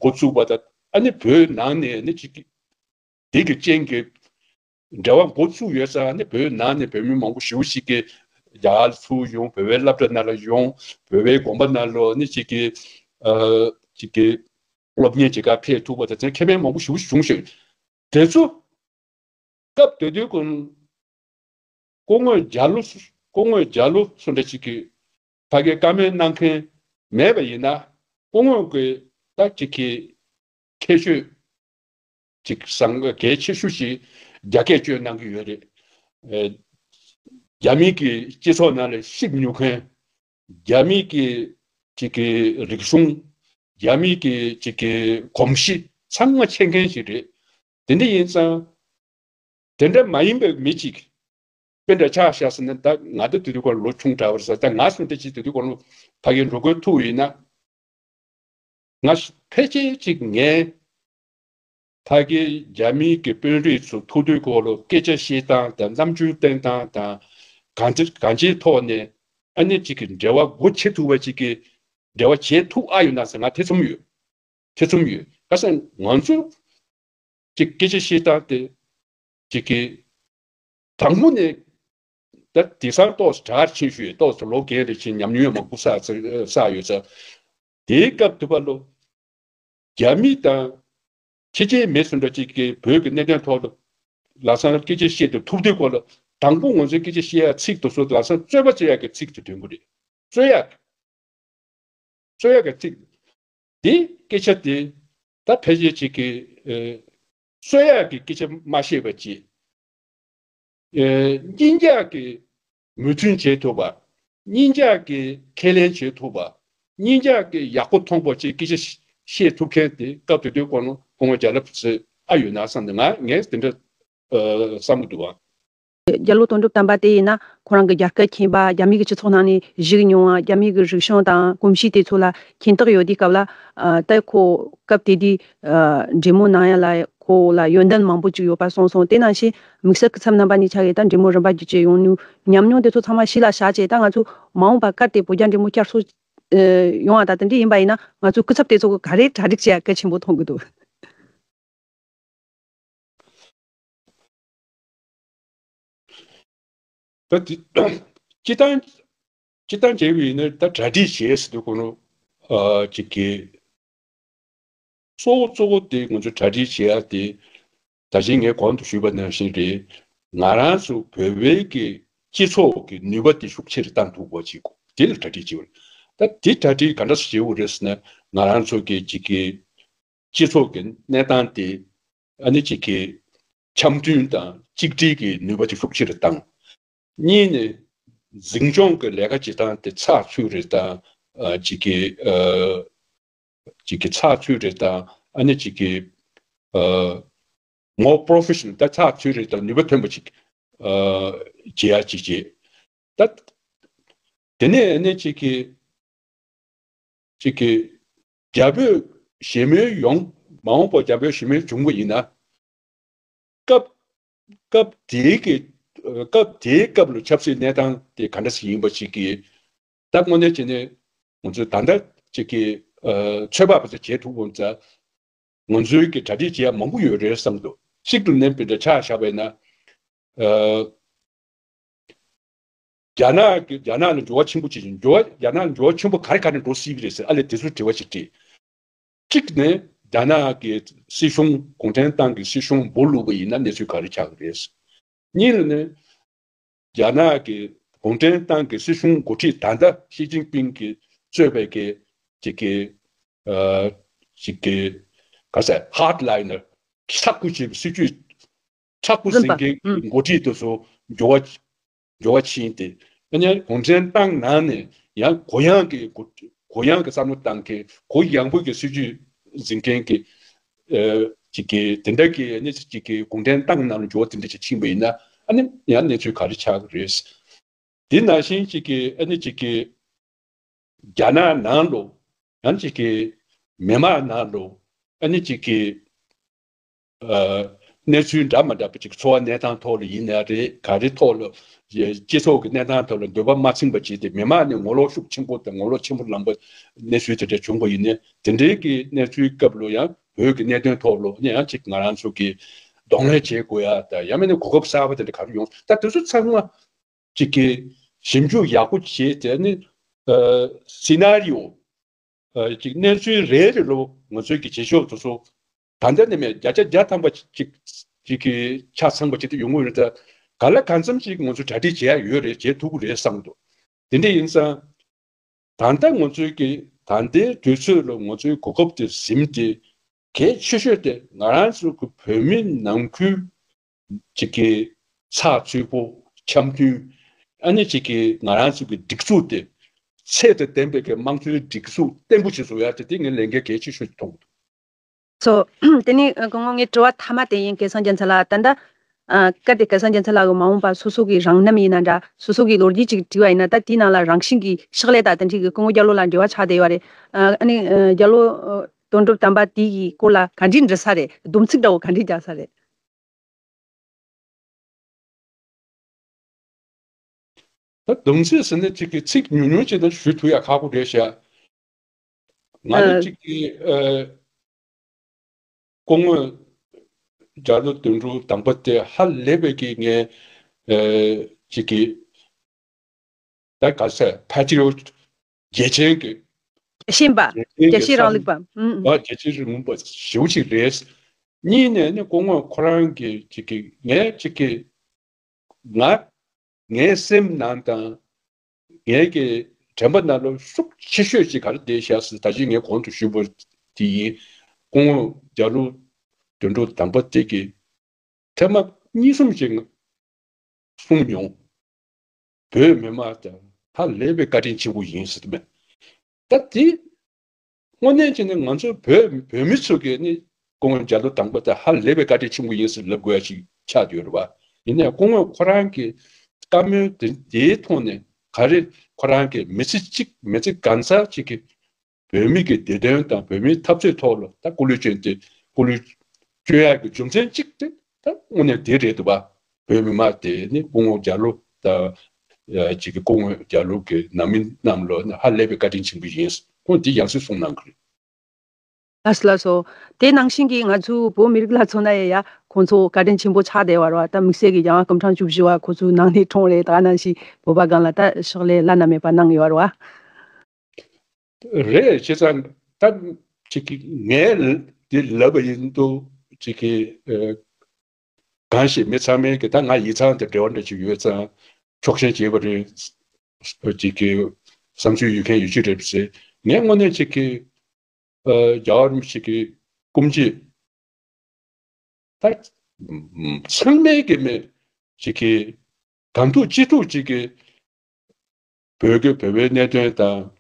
འགོ་བཙུགས་པ་དང་ཨ་ནི་བོད་ནང་ནས་ནི་ཅིག་གི་དེ་གི་རྐྱེན་གྱིས་འབྲེལ་བ་འགོ་བཙུགས་ཡོད་ཙང་ནི་བོད་ནང་ནས་བོད་མི་མང་པོ་ཞེ་པོ་ཞིག་གིས་རྒྱ་གར་ཚུར་ཡོང་བོད་པའི་སློབ་གྲྭ་ནང་ལ་ཡོང་བོད་པའི་དགོན་པ་ནང་ལ་ནི་ཅིག་གི་ཨ་ཅིག་གི་སློབ་གཉེར་བྱེད་གར་ཕེབས་ཐུབ་པ་དང་དེ་ཁེ་ཕན་མང་པོ་ཞེ་པོ་ཞིག་བྱུང་ཞིང་། དེ་ཚོ་སྐབས་དེ་དུས་ཀུན་སྐུ་ངོ་རྒྱ་ལོ་སྐུ་ངོ་རྒྱ་ལོ་སུ་འདྲ་ཅིག་གིས་ཕ་གིའི་བཀའ་མོལ་གནང་མཁན་མེད་པ་ཡིན་ན་སྐུ་ངོ་གི་ད་ཅིག་གི་ཁྱད་ཆོས་ཅིག་བཟང་གལ་ཆེ་ཤོས་ཤིག་རྒྱ་སྐད་སྤྱོད་གནང་གི་ཡོད་རེད། ཨེ། རྒྱ་མི་གི་སྤྱི་ཚོགས་ནང་ལ་ཤུགས་སྨྱུག་མཁན། རྒྱ་མི་གི་ཅིག་གི་རིག་གཞུང་། རྒྱ་མི་གི་ཅིག་གི་གོམས་གཤིས་ཚང་མ་ཤེས་མཁན་ཞིག་རེད། དེ་འདྲ་ཡིན་ཙང་། དེ་འདྲ་མ་ཡིན་པའི་མི་ཅིག་དཔེ་འདྲ་ཆགས་བཞག་ཟེར་ན་ད་ང་ད་དེ་དུས་སྐོར་ལོ་ཆུང་དྲགས་པ་རེད་ཟེར། ད་ང་སུ་འདྲ་ཅིག་དེ་དུས་སྐོར་ལ་ཕ་གིར་འགྲོ་དགོས་ཐུག་ཡིན་ན། ང་ཕལ་ཆེར་ཅིག་ངས་ཕ་གིའི་རྒྱ་མིའི་གི་དཔོན་རིགས་ཚོ་ཐུག་དུས་སྐོར་ལ་སྐད་ཆ་བཤད་སྟངས་དང་རྣམ་འགྱུར་བསྟན་སྟངས་དང་གང་ཅི་གང་ཅིའི་ཐོག་ནས་ཨ་ནི་ཅིག་གི་འབྲེལ་བ་སྒོ་ཕྱེ་ཐུབ་པ་ཅིག་གི་འབྲེལ་བ་བྱེད་ཐུབ་ཨ་ཡོད་ན་ཟེར་ང་ཐེ་ཚོམ་ཡོད། ཐེ་ཚོམ་ཡོད། ག་ཟེར་ང་ཚོ་ཅིག་སྐད་ཆ་བཤད་སྟངས་དེ་ཅིག་གི་དང་པོ་ནས་ད་དེང་སང་ཏོག་ཙམ་དྲག་ཕྱིན་ཤོས་ཏོག་ཙམ་ལོ་རྒན་རེ་ཕྱིན་ཉམས་མྱོང་ཡང་མང་པོ་བསགས་བསགས་ཡོད་ཙང་། དེའི་སྐབས་དུས་པ་ལོ་རྒྱ་མི་དང་ཕྱི་རྒྱལ་མི་སུ་འདྲ་ཅིག་གིས་བོད་ཀྱི་གནད་དོན་ཐོག་ལ་ལམ་སང་སྐད་ཆ་བཤད་དུ་ཐུབ་དུས་སྐོར་ལ་དང་པོ་ང་ཚོའི་སྐད་ཆ་བཤད་ཡ་ཚིག་དེ་ཚོ་ལམ་སང་རྩོད་པ་རྩོད་ཡ་གི་ཚིག་དེ་འདོན་གི་རེད། རྩོད་ཡ་གི་རྩོད་ཡ་གི་ཚིག་དེ་སྐད་ཆ་དེ་ད་ཕལ་ཆེར་ཅིག་གི་ཨེ་རྩོད་ཡ་གི་སྐད་ཆ་མ་བཤད་པ་ཅིག་ཨེ་གཉིས་ཀ་གི་མོས་མཐུན་བྱེད་ཐུབ་པ། གཉིས་ཀ་གི་ཁས་ལེན་བྱེད་ཐུབ་པ། གཉིས་ཀ་གི་ཡག་པོ་མཐོང་པ་ཅིག་སྐད་ཆ་བཤད་ཐུབ་མཁན་དེ་སྐབས་དེ་དུས་སྐོར་ལ་སྐུ་ངོ་རྒྱ་ལོ་ཟེར་ཨ་ཡོད་ན་བསམ་ནས་ང་ངས་དེ་འདྲ་ཨ་བསམ་གི་འདུག་བ། རྒྱ་ལོ་དོན་གྲུབ་དམ་པ་དེ་ཡིན་ན་ཁོ་རང་གི་རྒྱལ་ཁབ་མཁྱེན་པ། རྒྱ་མི་གི་སྤྱི་ཚོགས་ནང་ནས་བཞུགས་མྱོང་བ། རྒྱ་མི་གི་རིག་གཞུང་དང་གོམས་གཤིས་དེ་ཚོ་ལ་མཁྱེན་རྟོགས་ཡོད་དུས་སྐབས་ལ་ཨ་ད་ཁོ་སྐབས་དེ་དུས་ཨ་འབྲེལ་མོལ་གནང་ཡ་ལ་ཁོ་ལ་ཡོན་ཏན་མང་པོ་ཅིག་ཡོད་པ་གསུངས་སོང་། དེ་ནང་བཞིན་དམིགས་བསལ་སྐུ་ཚབ་རྣམ་པ་གཉིས་ཆ་གིས་ད་འབྲེལ་མོལ་རིམ་པ་བརྒྱུད་བྱས་ཡོང་ནུས་ཉམས་མྱོང་དེ་ཚོ་ཚང་མ་གཞི་ལ་བཞག་བྱས། ད་ང་ཚོ་མ་འོངས་པ་གལ་ཏེ་བོད་རྒྱ་འབྲེལ་མོལ་བསྐྱར་གསོ་ཨ་ཡོང་བ་དང་དེ་འདྲ་ཡིན་པ་ཡིན་ན་ང་ཚོའི་སྐུ་ཚབ་དེ་ཚོ་གིས་ག་རེ་གྲ་སྒྲིག་བྱེད་ཡ་གལ་ཆེན་པོ་མཐོང་གི་འདུག་ད་དེ་སྤྱི་བཏང་སྤྱི་བཏང་བྱས་པ་ཡིན་ན་ད་གྲ་སྒྲིག་བྱས་ཟེར་དུས་ཁོ་ནོ་ཨ་ཅིག་གི་གཙོ་བོ་གཙོ་བོ་དེ་ང་ཚོ་གྲ་སྒྲིག་བྱེད་ཡ་དེ་ད་གིན་ངས་གོང་དུ་ཞུས་པ་ནང་བཞིན་རེད། ང་རང་ཚོ་བོད་པའི་གི་སྤྱི་ཚོགས་ཀྱི་ནུས་པ་དེ་ཤུགས་ཆེ་རུ་བཏང་ཐུབ་པ་ཅིག་དེ་ལ་གྲ་སྒྲིག་བྱེད་པ་རེད། ད་དེ་གྲ་སྒྲིག་ག་འདྲ་སེ་བྱེད་དགོས་རེད་ཟེར་ན་ང་རང་ཚོ་གི་ཅིག་གི་སྤྱི་ཚོགས་ཀྱི་གནས་སྟངས་དེ་ཨ་ནི་ཅིག་གི་འཆམ་མཐུན་དང་གཅིག་སྒྲིལ་གྱི་ནུས་པ་དེ་ཤུགས་ཆེ་རུ་བཏང་། གཉིས་ནི་འཛིན་སྐྱོང་གི་ལས་ཀ་བྱེད་སྟངས་དེ་ཚགས་ཚུད་རེ་དང་ཨ་ཅིག་གི་ཨ་ཅིག་གི་ཚགས་ཚུད་རེ་དང་ཨ་ནི་ཅིག་གི་ཨ་more professional ད་ཚགས་ཚུད་རེ་དང་ནུས་པ་ཐོན་པ་ཅིག་ཨ་བྱེད་ཡ་ཅིག་བྱེད། ད་དེ་ནས་ཨ་ནི་ཅིག་གི་ཅིག་གི་རྒྱ་བོད་ཞི་མོལ་ཡོང་མ་འོངས་པ་རྒྱ་བོད་ཞི་མོལ་བྱུང་བ་ཡིན་ན། སྐབས་སྐབས་དེའི་གི་སྐབས་དེའི་སྐབས་ལ་ཆབ་སྲིད་གནས་སྟངས་དེ་ག་འདྲ་ཞིག་ཡིན་པ་ཞིག་གི་ད་དངོས་གནས་བྱས་ནས་ང་ཚོས་ད་ལྟ་ཅིག་གི་ཚོད་དཔག་པ་ཚོ་བྱེད་ཐུབ་པ་ཙང་ང་ཚོའི་གི་གྲ་སྒྲིག་བྱེད་ཡ་མང་པོ་ཡོད་རེད་བསམ་འདུག་གཅིག་ཏུ་ནན་པའི་འདྲ་ཆ་བཞག་པ་ཡིན་ན། རྒྱ་ནག་གི་རྒྱ་ནག་ལ་འགྱུར་བ་ཆེན་པོ་ཅིག་འགྱུར་བ་རྒྱ་ནག་ལ་འགྱུར་བ་ཆེན་པོ་ག་རེ་ག་རེ་འགྲོ་སྲིད་པ་རེད་ཟེར་ཨ་ལས་དེ་ཚོ་དྲི་བ་ཅིག་དྲིས། གཅིག་ནས་རྒྱ་ནག་གི་སྲིད་གཞུང་གུང་ཁྲན་ཏང་གི་སྲིད་གཞུང་འབུ་བླུགས་པ་ཡིན་ན་གནས་ཚུལ་ག་རེ་ཆགས་ཀྱི་རེད། གཉིས་ལ་ནི་རྒྱ་ནག་གི་གུང་ཁྲན་ཏང་གི་སྲིད་གཞུང་འགོ་ཁྲིད་ད་ལྟ་ཞི་ཅིན་ཕིང་གིས་གཙོས་པའི་གི་ཅིག་གི་ཨ་ཅིག་གི་ག་ཟེར་hardliner་ཚགས་ཁུ་ཅིག་སྲིད་ཇུས་ཚགས་ཁུ་འཛིན་པ་ཟིན་མཁན་ཨུམ་གྱི་འགོ་ཁྲིད་དེ་ཚོ་འགྱུར་བ་འགྱུར་བ་ཕྱིན་ཏེ། ཨ་ནི་གུང་ཁྲན་ཏང་ནང་ནས་ཡང་གུ་ཡངས་ཀྱི་གུ་གུ་ཡངས་ཀྱི་བསམ་བློ་བཏང་མཁན་གུ་ཡངས་པོ་གི་སྲིད་ཇུས་འཛིན་མཁན་གྱི་ཨ་ཅིག་གི་དེ་འདྲ་གི་ཨ་ནི་ཅིག་གི་གུང་ཁྲན་ཏང་ནང་ལ་འགྱུར་བ་དེ་འདྲ་ཅིག་ཕྱིན་པ་ཡིན་ན་ཨ་ནི་ཡང་གནས་ཚུལ་ག་རེ་ཆགས་ཀྱི་རེད། དེ་ནང་བཞིན་ཅིག་གི་ཨ་ནི་ཅིག་གི་རྒྱ་ནག་ནང་ལོ་ཡང་ཅིག་གི་མི་མང་ནང་ལོ་ཨ་ནི་ཅིག་གི་ཨ་གནས་ཚུལ་འདྲ་མ་འདྲ་པོ་ཅིག་འཚོ་བ་གནས་སྟངས་ཐོག་ལ་ཡིན་ན་རེད་ག་རེ་ཐོག་ལ་ སྤྱི་ཚོགས་ཀྱི་གནས་སྟངས་ཐོག་ལ་འདོད་པ་མ་ཚིམ་པ་བྱས་ཏེ། མི་མང་ནས་ངོ་ལོག་ཤུགས་ཆེན་པོ་དང་ངོ་ལོག་ཆེན་པོ་ལངས་པ་གནས་ཚུལ་དེ་འདྲ་བྱུང་བ་ཡིན་ན། དེ་འདྲའི་གི་གནས་ཚུལ་སྐབས་ལ་ཡང་བོད་ཀྱི་གནད་དོན་ཐོག་ལ་ནི་ཡང་ཅིག་ང་རང་ཚོ་གིས་གདོང་ལེན་བྱེད་དགོས་ཡ་དང་། ཡང་མིན་ན་གོ་སྐབས་གསར་པ་དེ་འདྲ་ག་རེ་ཡོང་། ད་དེ་ཚོ་ཚང་མ་ཅིག་གི་ཞིབ་འཇུག་ཡག་པོ་བྱས་ཏེ་ནི། ཨ། སི་ན་རི་ཡོ། ཨ། ཅིག་གནས་ཚུལ་རེ་རེ་ལོ་ང་ཚོའི་གི་བྱེད་ཕྱོགས་དེ་ཚོ་ད་ལྟ་ནས་མེད་བརྒྱ་ཆ་བརྒྱ་ཐམ་པ་ཅིག་ཅིག་གི་ཆ་ཚང་པ་ཅིག་ཏུ་ཡོང་གི་ཡོད་རེད། ད་ག་ལ་གང་འཚམ་ཅིག་ང་ཚོ་གྲ་སྒྲིག་བྱེད་ཡ་ཡོད་རེད། བྱེད་ཐུབ་ཀྱི་རེད་བསམ་འདུག་དེ་འདྲ་ཡིན་ཙང་། ད་ལྟ་ང་ཚོའི་གི་ད་ལྟའི་དུས་ཚོད་ལ་ང་ཚོའི་གོ་སྐབས་དེ་ཟིན་ཏེ། གལ་ཆེ་ཤོས་དེ་ང་རང་ཚོ་གི་བོད་མི་ནང་ཁུལ་ཅིག་གི་ཚགས་ཚུད་པོ། འཆམ་མཐུན། ཨ་ནི་ཅིག་གི་ང་རང་ཚོ་གི་སྒྲིག་འཛུགས་དེ་ཚད་དང་ལྡན་པའི་གི་དམངས་གཙོའི་སྒྲིག་འཛུགས་བརྟན་པོ་ཞིག་བཟོ་ཡ་དེ། དེ་ངའི་ལས་འགན་གལ་ཆེ་ཤོས་ཅིག་མཐོང་གི་འདུག་སོ། དེ་ནས་སྐུ་ངོ། ངའི་དྲི་བ་མཐའ་མ་དེ་ཡིན། སྐལ་བཟང་རྒྱལ་མཚན་ལགས། ད་ལྟ་ཨ། སྐབས་དེ་སྐལ་བཟང་རྒྱལ་མཚན་ལགས་ཀྱིས་མ་འོངས་པར་སོ་སོ་གི་རང་རྣམ་ཡིན་ན་འདྲ། སོ་སོ་གི་ལོ་རྒྱུས་ཅིག་བྲིས་པ་ཡིན་ན། ད་དེའི་ནང་ལ་རང་བཞིན་གྱི་ཕྱག་ལས་དང་དེ་འདྲའི་གི་སྐུ་ངོ་རྒྱ་ལོ་ལ་འབྲེལ་བ་ཆགས་བསྡད་ཡོད་རེད། ཨ་ནི་རྒྱ་ལོ་དོན་གྲུབ་དམ་པ་དེ་གི་སྐོར་ལ་ག་འདྲས་འབྲི་ས་རེད། སྡོམ་ཚིག་འདྲ་བོ་ག་འདྲས་རྒྱག་ས་རེད། ད་སྡོམ་ཚིག་ཟེར་ན་ཅིག་གི་ཚིག་ཉུང་ཉུང་ཅིག་ད་ཞུ་ཐུབ་ཡ་ཁག་པོ་རེད་ཤག་ང་ནི་ཨ། ཅིག་གི་ཨ། སྐུ་ངོ་རྒྱ་ལོ་དོན་གྲུབ་དམ་པ་དེ་ཧ་ལས་པའི་གི་ངས་ཨ། ཅིག་གི་ད་ག་ཟེར། པ་ཊི་རི་ཡོཊ། རྒྱལ་ཆེན་གྱི། རྒྱལ་ཞེན་པ། རྒྱལ་ཞེན་གྱི་རྒྱལ་ཞེན་རང་བསམ་ལུགས་པ། ཨུ། ཨ། རྒྱལ་ཞེན་རིག་པ་ཞེ་པོ་ཅིག་རེད། གཉིས་ནས་ནི་སྐུ་ངོ་ཁོ་རང་གི་ཅིག་གི་ངས་ཅིག་གི་ང་ངའི་སེམས་ནང་དང་ངའི་གི་དྲན་པ་ནང་ལ་ཤུགས་ཆེ་ཤོས་ཅིག་ག་རེ་བསྡད་ཤག་ཟེར། ད་ཅི་ངས་གོང་དུ་ཞུས་པ་དེ་ཡིན། སྐུ་ངོ་རྒྱ་ལོ་དོན་གྲུབ་དམ་པ་དེ་གིས་ཐེངས་མ་གཉིས་གསུམ་ཅིག་གསུངས་མྱོང་། བོད་མི་མང་དེ་ཧ་ལས་པའི་བཀའ་དྲིན་ཆེན་པོ་ཡིན་ཟེར་དུས། ད་དེ་དངོས་གནས་བྱས་ན་ང་ཚོ་བོད་བོད་མི་ཚོ་གིས་ནི་སྐུ་ངོ་རྒྱ་ལོ་དམ་པ་དེ་ཧ་ལས་པའི་བཀའ་དྲིན་ཆེན་པོ་ཡིན་ཟེར་ལབ་དགོས་ཡ་ཞིག་ཆགས་ཡོད་རེད་བ། ཡིན་ནའི་སྐུ་ངོ་ཁོ་རང་གི་བཀའ་མོལ་དེ་དེའི་ཐོག་ནས་ག་རེ། ཁོ་རང་གིས་མི་ཚེ་གཅིག་མི་ཚེ་གང་ཚར་གཅིག་གི་བོད་མི་གི་བདེ་དོན་དང་བོད་མིའི་འཐབ་རྩོད་ཐོག་ལ་ད་སྐུ་ལུས་བསྐྱོན་ཏེ། སྐུ་ལུས་བསྐྱོན་ཡག་གི་རྒྱུ་མཚན་གཅིག་དེ་ད་དངོས་གནས་དེ་རེད་འདུག་བ། བོད་མི་མང་དེ་ནི་སྐུ་ངོ་རྒྱ་ལོ་དང་། ཅིག་གི་སྐུ་ངོ་རྒྱ་ལོ་གི་ནང་མི་རྣམས་ལ་ནི་ཧ་ལས་པའི་བཀའ་དྲིན་ཆེན་པོ་ཡིན། ཁོང་འདི་ཡང་སེ་གསུངས་གནང་གི་རེད། ལགས་སོ་ལགས་སོ། དེ་ནང་བཞིན་གྱི་ང་ཚོའི་བོད་མི་རིགས་ལ་མཚོན་ན་ཡང་ཡ་ཁོང་ཚོ་བཀའ་དྲིན་ཆེན་པོ་ཆགས་བསྡད་པ་རེད་བ། ད་དམིགས་བསལ་གྱི་རྒྱལ་དབང་སྐུ་ཕྲེང་བཅུ་བཞི་པ་ཁོ་ཚོའི་ནང་ནས་འཁྲུངས་རེད། ད་ག་ནང་བཞིན་བོད་པ་སྒང་ལ་ད་ཕྱག་ལས་བླ་ན་མེད་པ་གནང་ཡོད་རེད་བ། རེད། བྱས་ཙང་ད་ཅིག་གི་ངས་འདི་ལབ་པ་ཡིན་དུས་ཅིག་གི་ཨ། གང་ཞིག་མི་ཚང་མས་ཀྱི་ད་ང་ཡིག་ཚང་དང་འབྲེལ་བ་འདྲ་ཅིག་ཡོད་ཙང་ཕྱོགས་ཞེན་བྱེད་པ་རེད། ཅིག་གི་བསམ་ཚུལ་ཡོད་མཁན་ཡོད་ཀྱི་རེད་ཟེར། ངས་དངོས་གནས་ཅིག་གི་ཨ། རྒྱལ་བ་རིན་པོ་ཆེ་གི་སྐུ་མཆེད་ད་ཚང་མས་ཀྱི་མི་ཅིག་གི་གང་ཐུབ་ཅི་ཐུབ་ཅིག་གི་བོད་ཀྱི་བོད་པའི་གནད་དོན་དང་།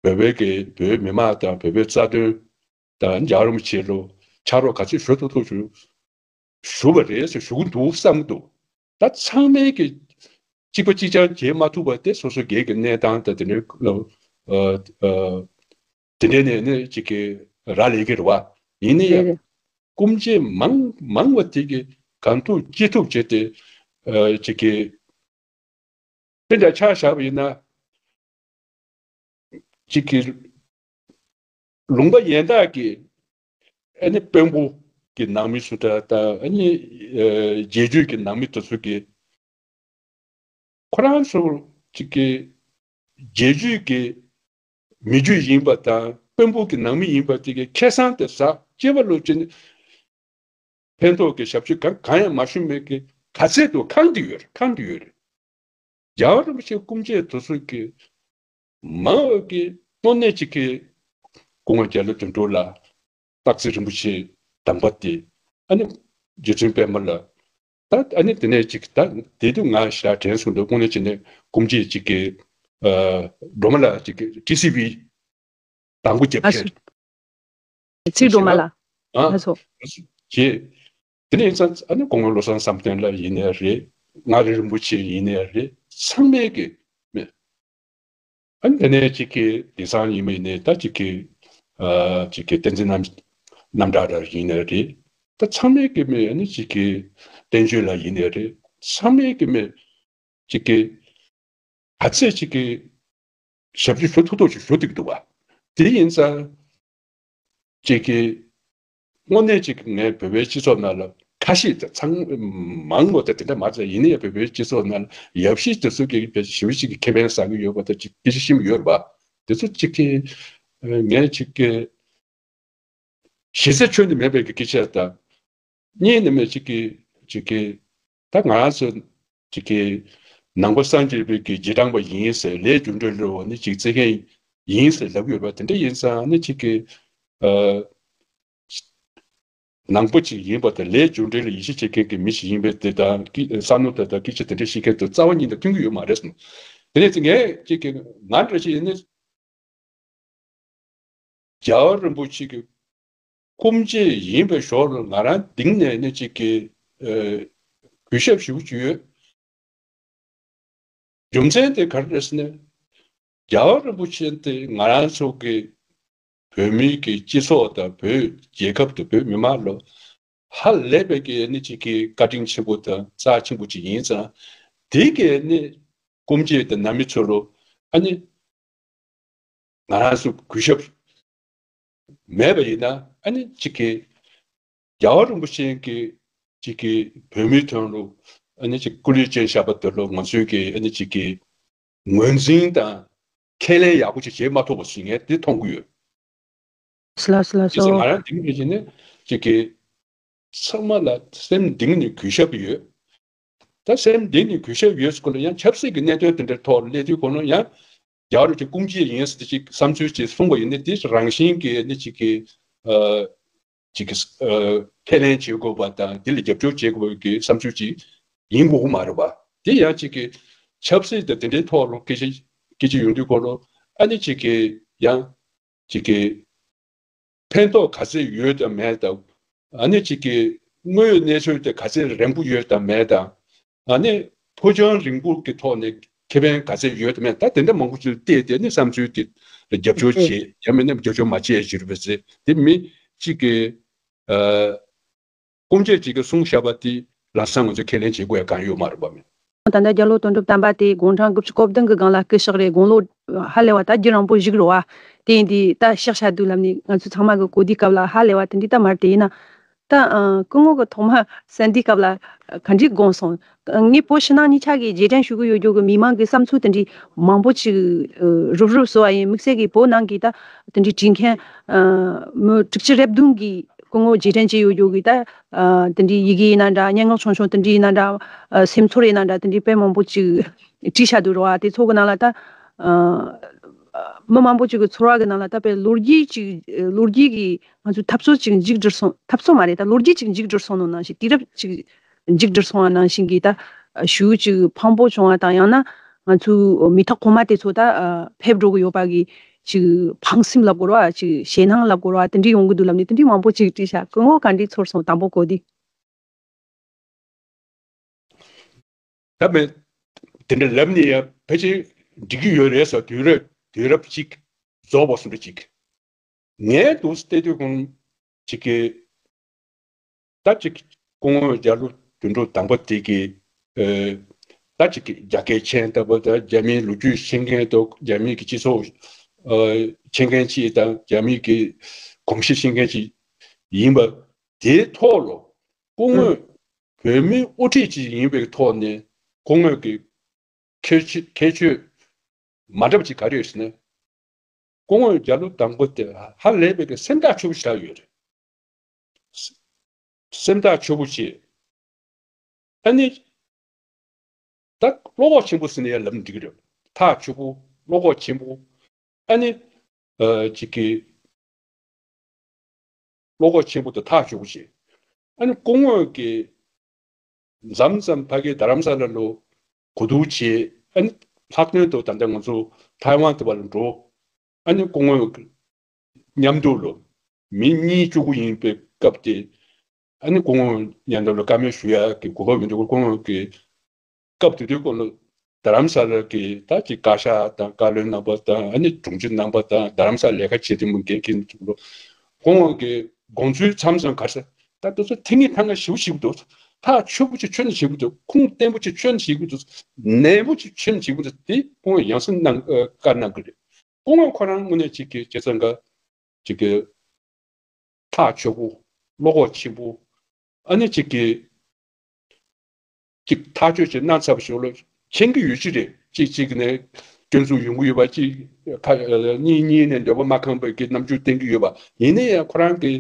བོད་པའི་གི་བོད་མི་མང་དང་བོད་པའི་རྩ་དོན་དང་། རྒྱལ་བ་རིན་པོ་ཆེ་ལ་ཕྱག་རོགས་ག་ཚོད་ཞུ་ཐུབ་ཐུབ་ཞུ་ཞུ་བ་རེད་ཟེར་ཞུ་གི་འདུག་བསམ་གི་འདུག་ད་ཚང་མས་ཀྱི་གཅིག་པ་གཅིག་རྐྱང་བྱེད་མ་ཐུབ་པ་དེ་སོ་སོ་སྒེར་གྱི་གནས་སྟངས་དང་དེ་འདྲའི་ཨ། ཨ། དེ་འདྲའི་ནས་ནི་ཅིག་གི་རག་ལས་ཀྱི་རེད་བ། ཡིན་ན་ཡང་རེད་རེད། སྐུ་མཆེད་མང་མང་བ་དེ་གིས་གང་ཐུབ་ཅི་ཐུབ་བྱས་ཏེ། ཨ། ཅིག་གི་དེ་འདྲ་ཆ་བཞག་པ་ཡིན་ན། ཅིག་གི་ལུང་པ་གཞན་དག་གི་ཨ་ནི་དཔོན་པོ་གི་ནང་མི་སུ་འདྲ་དང་། ཨ་ནི་ཨ། རྒྱལ་རྒྱུད་ཀྱི་ནང་མི་དེ་ཚོ་གི་ཁོ་རང་ཚོ་ཅིག་གི་རྒྱལ་རྒྱུད་ཀྱི་མི་རྒྱུད་ཡིན་པ་དང་། དཔོན་པོ་གི་ནང་མི་ཡིན་པ་དེ་གི་ཁེ་བཟང་དེ་ཟ། སྐྱེ་བ་ལོ་ཅིག་ཕན་ཐོགས་ཀྱི་ཞབས་ཕྱི་གང་གང་ཡང་མ་ཞུ་མེད་ཀྱི་ག་ཚད་དུ་ཁེངས་ཏེ་ཡོད་རེད། ཁེངས་ཏེ་ཡོད་རེད། རྒྱལ་བ་རིན་པོ་ཆེ་སྐུ་མཆེད་དེ་ཚོ་གི་མང་བ་གི་དངོས་གནས་ཅིག་གི་སྐུ་ངོ་རྒྱ་ལོ་དོན་གྲུབ་ལགས། སྟག་འཚེར་རིན་པོ་ཆེ་དམ་པ་དེ། ཨ་ནི་རྗེ་བཙུན་པད་མ་ལགས། ད་ཨ་ནི་དེ་ནས་ཅིག་ད་དེ་དུས་ང་ཞལ་དྲན་སོང་འདུག་དངོས་གནས་བྱས་ན་སྐུ་མཆེད་ཅིག་གི་ཨ། སྒྲོལ་མ་ལགས་ཅིག་གི་ཊི་སི་ཝི་དང་པོ་རྒྱབ་ལགས་སོ། མཁན་ཚིག་སྒྲོལ་མ་ལགས། ཨ། ལགས་སོ། བྱས། དེ་ནས་ཡིན་ཙང་ཨ་ནི་སྐུ་ངོ་བློ་བཟང་བསམ་གཏན་ལགས་ཡིན་ནའི་རེད། མངའ་རིས་རིན་པོ་ཆེ་ཡིན་ནའི་རེད། ཚང་མས་ཀྱི་མེད། ཨ་ནི་དེ་ནས་ཅིག་གི་དེང་སང་ཡིན་པ་ཡིན་ནའི་ད་ཅིག་གི་ཨ། ཅིག་གི་བསྟན་འཛིན་རྣམ་རྣམ་གྲྭ་འདྲ་ཡིན་ནའི་རེད། ད་ཚང་མས་ཀྱི་མེད། ཨ་ནི་ཅིག་གི་བསྟན་ཆོས་ལགས་ཡིན་ནའི་རེད། ཚང་མས་ཀྱི་མེད། ཅིག་གི་ག་ཚད་ཅིག་གི་ཞབས་ཕྱི་ཞུ་ཐུབ་ཐུབ་ཅིག་ཞུ་ཐུབ་ཀྱི་འདུག་བ། དེ་ཡིན་ཙང་ཅིག་གི་དངོས་གནས་ཅིག་ངས་བོད་པའི་སྤྱི་ཚོགས་ནང་ལ་ཁ་ཤས་དང་ཚང་མང་བོ་དེ་དེ་འདྲ་མ་ཚད་ཡིན་ནའི་བོད་པའི་སྤྱི་ཚོགས་ནང་ལ་ཡབ་གཞིས་དེ་ཚོ་གི་དཔེ་ཞེ་པོ་ཅིག་གི་ཁེ་ཕན་བཟང་གི་ཡོད་པ་དང་ཅིག་སྐད་ཆ་བཤད་ཡོད་རེད་བ། དེ་ཚོ་ཅིག་གི་ངས་ཅིག་གི་གཞི་རྩ་ཁྱོན་ནས་མེད་པའི་གི་སྐད་ཆ་དང་། གཉིས་ནས་མེད་ཅིག་གི་ཅིག་གི་ད་ང་རང་ཚོ་ཅིག་གི་ནང་པ་སངས་རྒྱས་པའི་གི་རྗེས་འབྲང་པ་ཡིན་ཟེར་ལས་རྒྱུ་འབྲས་ལོ་ནི་ཅིག་བརྩི་མཁན་ཡིན་ཟེར་ལབ་ཡོད་པ་དེ་འདྲ་ཡིན་ཙང་ནི་ཅིག་གི་ཨ་ནང་པ་ཅིག་ཡིན་པ་དང་ལས་རྒྱུ་འབྲས་ལ་ཡིད་ཆེས་བྱེད་མཁན་གྱི་མི་ཞིག་ཡིན་པའི་དེ་དང་ཀི་བསམ་བློ་དང་དང་སྐད་ཆ་དེ་འདྲ་བཤད་མཁན་དང་རྩ་བ་ཉིད་ནས་མཐུན་གྱི་ཡོད་མ་རེད་གསུངས། དེ་ནས་ངས་ཅིག་གི་ང་འདྲ་ཞིག་ཡིན་ན། རྒྱལ་བ་རིན་པོ་ཆེ་གི་སྐུ་མཆེད་ཡིན་པའི་ཞོར་ལ་ང་རང་གཏིང་ནས་ནི་གཅིག་གི་ཨ་གུས་ཞབས་ཞུ་རྒྱུ་ཡོད། རྒྱུ་མཚན་དེ་ག་རེ་རེད་ཟེར་ན། རྒྱལ་བ་རིན་པོ་ཆེ་དེ་ང་རང་ཚོ་གི་བོད་མིའི་གི་སྤྱི་ཚོགས་དང་བོད་རྒྱལ་ཁབ་དང་བོད་མི་མང་ལ་ཧ་ལས་པའི་གི་ནི་གཅིག་གི་བཀའ་དྲིན་ཆེན་པོ་དང་རྩ་ཆེན་པོ་ཅིག་ཡིན་ཙང་། དེ་གི་ནི་སྐུ་མཆེད་དང་ནང་མི་ཚོ་ལ་ཨ་ནི། ང་རང་ཚོ་གུས་ཞབས་མེད་པ་ཡིན་ན་ཨ་ནི་གཅིག་གི་རྒྱལ་བ་རིན་པོ་ཆེ་གི་གཅིག་གི་བོད་མིའི་དོན་ལ་ཨ་ནི་གཅིག་སྐུ་ལུས་སྤྱན་བཞག་པ་དེ་ལ་ང་ཚོས་ཀྱི་ཨ་ནི་གཅིག་གི་ངོས་འཛིན་དང་ཁས་ལེན་ཡག་པོ་ཅིག་བྱེད་མ་ཐུབ་པ་ཞིག་ངས་འདི་མཐོང་གི་ཡོད། སླ་སླ་ཅི་ཟེར་སོ། ང་རང་འདི་མི་བྱེད་ནས་གཅིག་གི་ཚང་མ་ལ་སེམས་གཏིང་ནས་གུས་ཞབས་ཡོད། ད་སེམས་གཏིང་ནས་གུས་ཞབས་ཡོད་སྐོར་ལ་ཡང་ཆབ་སྲིད་ཀྱི་གནད་དོན་དེ་འདྲའི་ཐོག་སླེབས་དུས་གོ་ནོ་ཡང་རྒྱལ་བ་རིན་པོ་ཆེ་སྐུ་མཆེད་ཡིན་ཟེར་ཅིག་བསམ་ཚུལ་ཅིག་གསུངས་པ་ཡིན་ན་དེ་རང་བཞིན་གྱི་ནི་ཅིག་གི་ཨ་ཅིག་གི་ཨ་ཁས་ལེན་བྱེད་དགོས་པ་དང་དེ་ལ་རྒྱབ་སྐྱོར་བྱེད་དགོས་པའི་གི་བསམ་ཚུལ་ཅིག་ཡིན་དགོས་ཀྱི་མ་རེད་པ། དེ་ཡང་ཅིག་གི་ཆབ་སྲིད་དང་དེ་འདྲའི་ཐོག་ལ་སྐད་ཆ་སྐད་ཆ་ཡོང་དུས་གོ་ནོ་ཨ་ནི་ཅིག་གི་ཡང་ཅིག་གི་ཕན་ཐོགས་ག་ཚད་ཡོད་དམ་མེད་དམ། ཨ་ནི་གཅིག་གི་དངོས་ཡོད་གནས་ཚུལ་དེ་ག་ཚད་རན་པོ་ཡོད་དམ་མེད་དམ། ཨ་ནི་ཕོ་བྱང་རིང་པོ་གི་ཐོག་ནས་ཁེ་ཕན་ག་ཚད་ཡོད་དམ་མེད་ད་དེ་འདྲ་མང་པོ་ཅིག་བལྟས་ཏེ་ནི་བསམ་ཚུལ་དེ་རྒྱབ་སྐྱོར་བྱེད་ཡང་མིན་ན་རྒྱབ་སྐྱོར་མ་བྱེད་ཞུ་རུ་བས་ཟེར་དེ་མི་གཅིག་གི་ཨ། སྐུ་མཆེད་ཅིག་གིས་གསུངས་བཞག་པ་དེ་ལམ་སང་ང་ཚོས་ཁས་ལེན་བྱེད་དགོས་ཡ་གང་ཡོད་མ་རེད་པ་མེད། ད་ལྟ་རྒྱ་ལོ་དོན་གྲུབ་དམ་པ་དེ་དགུང་གྲངས་དགུ་བཅུ་གོ་བདུན་གྱི་སྒང་ལ་སྐུ་གཤེགས་རེད། དགུང་ལོ་ཧ་ལས་པ་ད་རྒྱུན་རིང་པོ་བཞུགས་རེད་བ། དེ་ཡིན་དུས་ད་གཤེགས་བཞག་དུས་ལབ་ནས་ང་ཚོ་ཚང་མ་གི་གོ་དུས་སྐབས་ལ་ཧ་ལས་པ་དེ་འདྲའི་ད་མ་རེད། དེ་ཡིན་ན་ད་སྐུ་ངོ་གི་ཐོག་མ་གསན་དུས་སྐབས་ལ་ག་འདྲའི་དགོངས་སོང་། ངས་བོད་ཕྱི་ནང་གཉིས་ཆ་གི་རྗེས་དྲན་ཞུ་གི་ཡོད་རྒྱུ་གི་མི་མང་གི་བསམ་ཚུལ་དེ་འདྲའི་མང་པོ་ཅིག་རུབ་རུབ་བཟོ་བ་ཡིན། དམིགས་བསལ་གྱི་བོད་ནང་གི་ད་དེ་འདྲའི་བྲིས་མཁན་མི་དྲུག་ཅུ་རེ་བདུན་གི་སྐུ་ངོ་རྗེས་དྲན་བྱས་ཡོད་རྒྱུ་གི་ད་ཨ་དེ་འདྲའི་ཡི་གེ་ཡིན་ན་འདྲ། སྙན་ངག་ཆུང་ཆུང་དེ་འདྲའི་ཡིན་ན་འདྲ། ཨ་སེམས་ཚོར་ཡིན་ན་འདྲ། དེ་འདྲའི་དཔེ་མང་པོ་ཅིག་བྲིས་བཞག་འདུག་རེད་བ། དེ་ཚོ་གི་ནང་ལ་ད་ཨ་མི་མང་པོ་ཅིག་གི་ཚོར་བ་གི་ནང་ལ་ད་དཔེ་ལོ་རྒྱུས་ཅིག་ལོ་རྒྱུས་ཀྱི་ང་ཚོའི་འཐབ་རྩོད་ཅིག་མཇུག་བསྒྲིལ་སོང་། འཐབ་རྩོད་མ་རེད། ད་ལོ་རྒྱུས་ཅིག་མཇུག་བསྒྲིལ་སོང་ནོ་ནང་བཞིན། དུས་རབས་ཅིག་མཇུག་བསྒྲིལ་སོང་བ་ནང་བཞིན་གྱི་ད་ཞུ་ཅིག་ཕངས་པོ་བྱུང་བ་དང་། ཡང་ན་ང་ཚོའི་མི་ཐག་གོང་མ་དེ་ཚོ་ད་ཨ་ཕེབས་འགྲོ་གི་ཡོད་པ་གི་ཅིག་ཕངས་སེམས་ལབ་དགོས་རེད་བ། ཅིག་ཞེད་སྣང་ལབ་དགོས་རེད་བ། དེ་འདྲའི་ཡོང་གི་འདུག་ལབ་ནས་དེ་འདྲའི་མང་པོ་ཅིག་བྲིས་ཤག་སྐུ་ངོ་ག་འདྲའི་ཚོར་སོང་། དང་པོ་གོ་དུས། ད་མེད། དེ་འདྲ་ལབ་ནས་ཡང་ཕལ་ཆེར་འགྲིག་གི་ཡོད་རེད་ཟེར། དུས་རབས་དུས་རབས་གཅིག་རྫོགས་པ་སོང་འདྲ་གཅིག་ངས་འདུག་བལྟས་དུས་ཁོང་གཅིག་གི་ད་གཅིག་སྐུ་ངོ་རྒྱ་ལོ་དོན་གྲུབ་དམ་པ་དེ་གི་ཨ་ད་གཅིག་གི་རྒྱ་སྐད་མཁྱེན་ལྟ་བུ་དང་། རྒྱ་མིའི་ལོ་རྒྱུས་ཤེས་མཁན་དང་། རྒྱ་མིའི་གི་སྤྱི་ཚོགས་ཨ་མཁྱེན་མཁན་ཅིག་དང་། རྒྱ་མིའི་གི་གོམས་གཤིས་ཤེས་མཁན་ཅིག་ཡིན་པ་དེའི་ཐོག་ལ་སྐུ་ངོ་བོད་མིའི་དབུ་ཁྲིད་ཅིག་ཡིན་པའི་ཐོག་ནས་སྐུ་ངོ་གི་ཁྱད་ཆོས་ཁྱད་ཆོས་མ་འདྲ་བ་ཅིག་ག་རེ་ཡོད་ཟེར་ན། སྐུ་ངོ་རྒྱ་ལོ་དང་པོ་དེ་ཧ་ལས་པའི་གི་སེམས་ཐག་ཆོད་པོ་ཞིག་ཡོད་རེད། སེམས་ཐག་ཆོད་པོ་བྱས། ཨ་ནི། ད་བློ་ཁོག་ཆེན་པོ་ཟེར་ནས་ཡང་ལབ་ན་འགྲིག་གི་རེད། ཐག་ཆོད་པོ། བློ་ཁོག་ཆེན་པོ། ཨ་ནི། ཨ་ཅིག་གི་བློ་ཁོག་ཆེན་པོ་དང་ཐག་ཆོད་པོ་བྱས། ཨ་ནི་སྐུ་ངོ་གིས་མཚམས་མཚམས་ཕ་གི་རྡ་རམ་ས་ལ་ལ་གོ་བསྡུར་བྱས། ཨ་ནི་ལྷག་དོན་དུ་ད་ལྟ་ང་ཚོ་ཐའེ་ཝན་དུ་བ་ལ་འགྲོ། ཨ་ནི་སྐུ་ངོ་མཉམ་དུ་ལ་མི་གཉིས་བཅུ་དགུ་ཡིན་པའི་སྐབས་དེ། ཨ་ནི་སྐུ་ངོ་མཉམ་དུ་ལ་བཀའ་མོལ་ཞུ་ཡག་གི་གོ་སྐབས་ཡོང་དུས། སྐུ་ངོ་གིས་སྐབས་དེ་དུས་ཁོ་ལ་རྡ་རམ་ས་ལ་གི་ད་ཅིག་བཀའ་ཤག་དང་བཀའ་བློན་རྣམ་པ་དང་། ཨ་ནི་དྲུང་ཆེ་རྣམ་པ་དང་རྡ་རམ་ས་ལ་ལས་ཀ་བྱེད་དེ་མོ་འགན་འཁྱེར་འདུག་ལོ། ཁོང་གི་དགོངས་ཚུལ་མཚམས་མཚམས་ག་ས་ད་དེ་ཚོ་ཐེངས་གཉིས་ཐེངས་ལྔ་ཞིབ་ཞིབ་འདུག་ཐག་ཆོད་པོ་ཅིག་ཁྱོན་ནས་བྱེད་དགོས་འདུག་ཁུངས་བརྟན་པོ་ཅིག་ཁྱོན་ནས་བྱེད་དགོས་འདུག་ནན་པོ་ཅིག་ཁྱོན་ནས་བྱེད་དགོས་འདུག་དེ་སྐུ་ངོ་ཡང་སེ་གནང་ཨ་བཀའ་གནང་གི་རེད། སྐུ་ངོ་ཁོ་རང་དངོས་གནས་ཅིག་གི་བྱས་ཙང་ག་ཅིག་གི་ཐག་ཆོད་པོ། བློ་ཁོག་ཆེན་པོ། ཨ་ནི་ཅིག་གི་ཅིག་ཐག་གཅོད་ཅིག་གནང་ཚར་བ་ཞིག་ལ་མཁྱེན་གྱི་ཡོད་ཀྱི་རེད། གཅིག་གཅིག་ནས་སྐྱོན་འཛུགས་ཡོང་གི་ཡོད་པ། གཅིག་ཁ་གཉིས་གཉིས་ནས་འདོད་པ་མ་ཁེངས་པའི་གི་རྣམ་འགྱུར་བསྟན་གྱི་ཡོད་པ། ཡིན་ན་ཡང་ཁོ་རང་གི་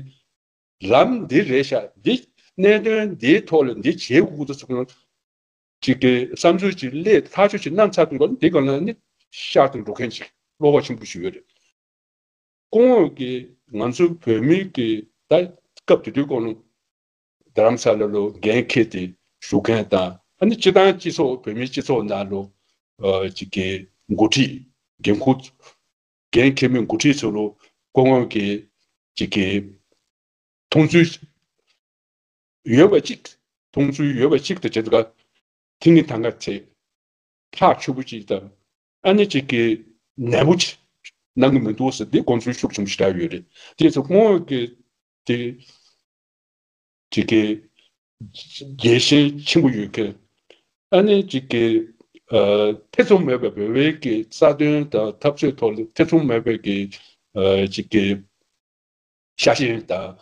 ལམ་འདི་རེད་ཤག་འདི་གནད་དོན་འདིའི་ཐོག་ལ་འདི་བྱེད་དགོས་ཀྱི་འདུག་ཟེར་གྱི་གི་བསམ་ཚུལ་ཅིག་སླེབས། ཐག་གཅོད་ཅིག་གནང་ཚར་དུས་སྐབས་འདི་སྒང་ལ་ནི་ཤར་དུ་འགྲོ་མཁན་ཅིག་བློ་ཁོག་ཆེན་པོ་ཞིག་ཡོད་རེད། སྐུ་ངོ་གིས་ང་ཚོ་བོད་མི་གི་ད་སྐབས་དེ་དུས་སྐོར་ལ་རྡ་རམ་ས་ལ་ལོ་འགན་འཁྱེར་ཏེ་བཞུགས་མཁན་དང་། ཨ་ནི་སྤྱི་བཏང་སྤྱི་ཚོགས་བོད་མིའི་སྤྱི་ཚོགས་ནང་ལོ་ཨ་ཅིག་གི་འགོ་ཁྲིད། འགན་འཁུར། འགན་འཁྱེར་མི་འགོ་ཁྲིད་ཚོ་ལོ་སྐུ་ངོ་གིས་ཅིག་གི་མཐོང་ཚུལ་ཡོད་པ་གཅིག་མཐོང་ཚུལ་ཡོད་པ་གཅིག་དང་བྱེད་དུས་ཀ་ཐིང་ངེ་ཐང་ག་ཚེ་ཐག་ཆོད་པོ་གཅིག་དང་། ཨ་ནི་གཅིག་གི་ནན་པོ་གཅིག་གནང་གི་མི་འདུག་ཟེར། འདི་དགོངས་ཚུལ་ཤུགས་ཆེན་པོ་ཞེ་དྲག་ཡོད་རེད། དེ་ཚོ་སྐུ་ངོ་གི་དེ་གཅིག་གི་རྒྱལ་ཞེན་ཆེན་པོ་ཡོད་མཁན། ཨ་ནི་གཅིག་གི་ཨ་ཐེ་ཚོམ་མེད་པའི་བོད་པའི་གི་རྩ་དོན་དང་འཐབ་རྩོད་ཐོག་ལ་ཐེ་ཚོམ་མེད་པའི་གི་ཨ་གཅིག་གི་ཤ་ཞེན་དང་།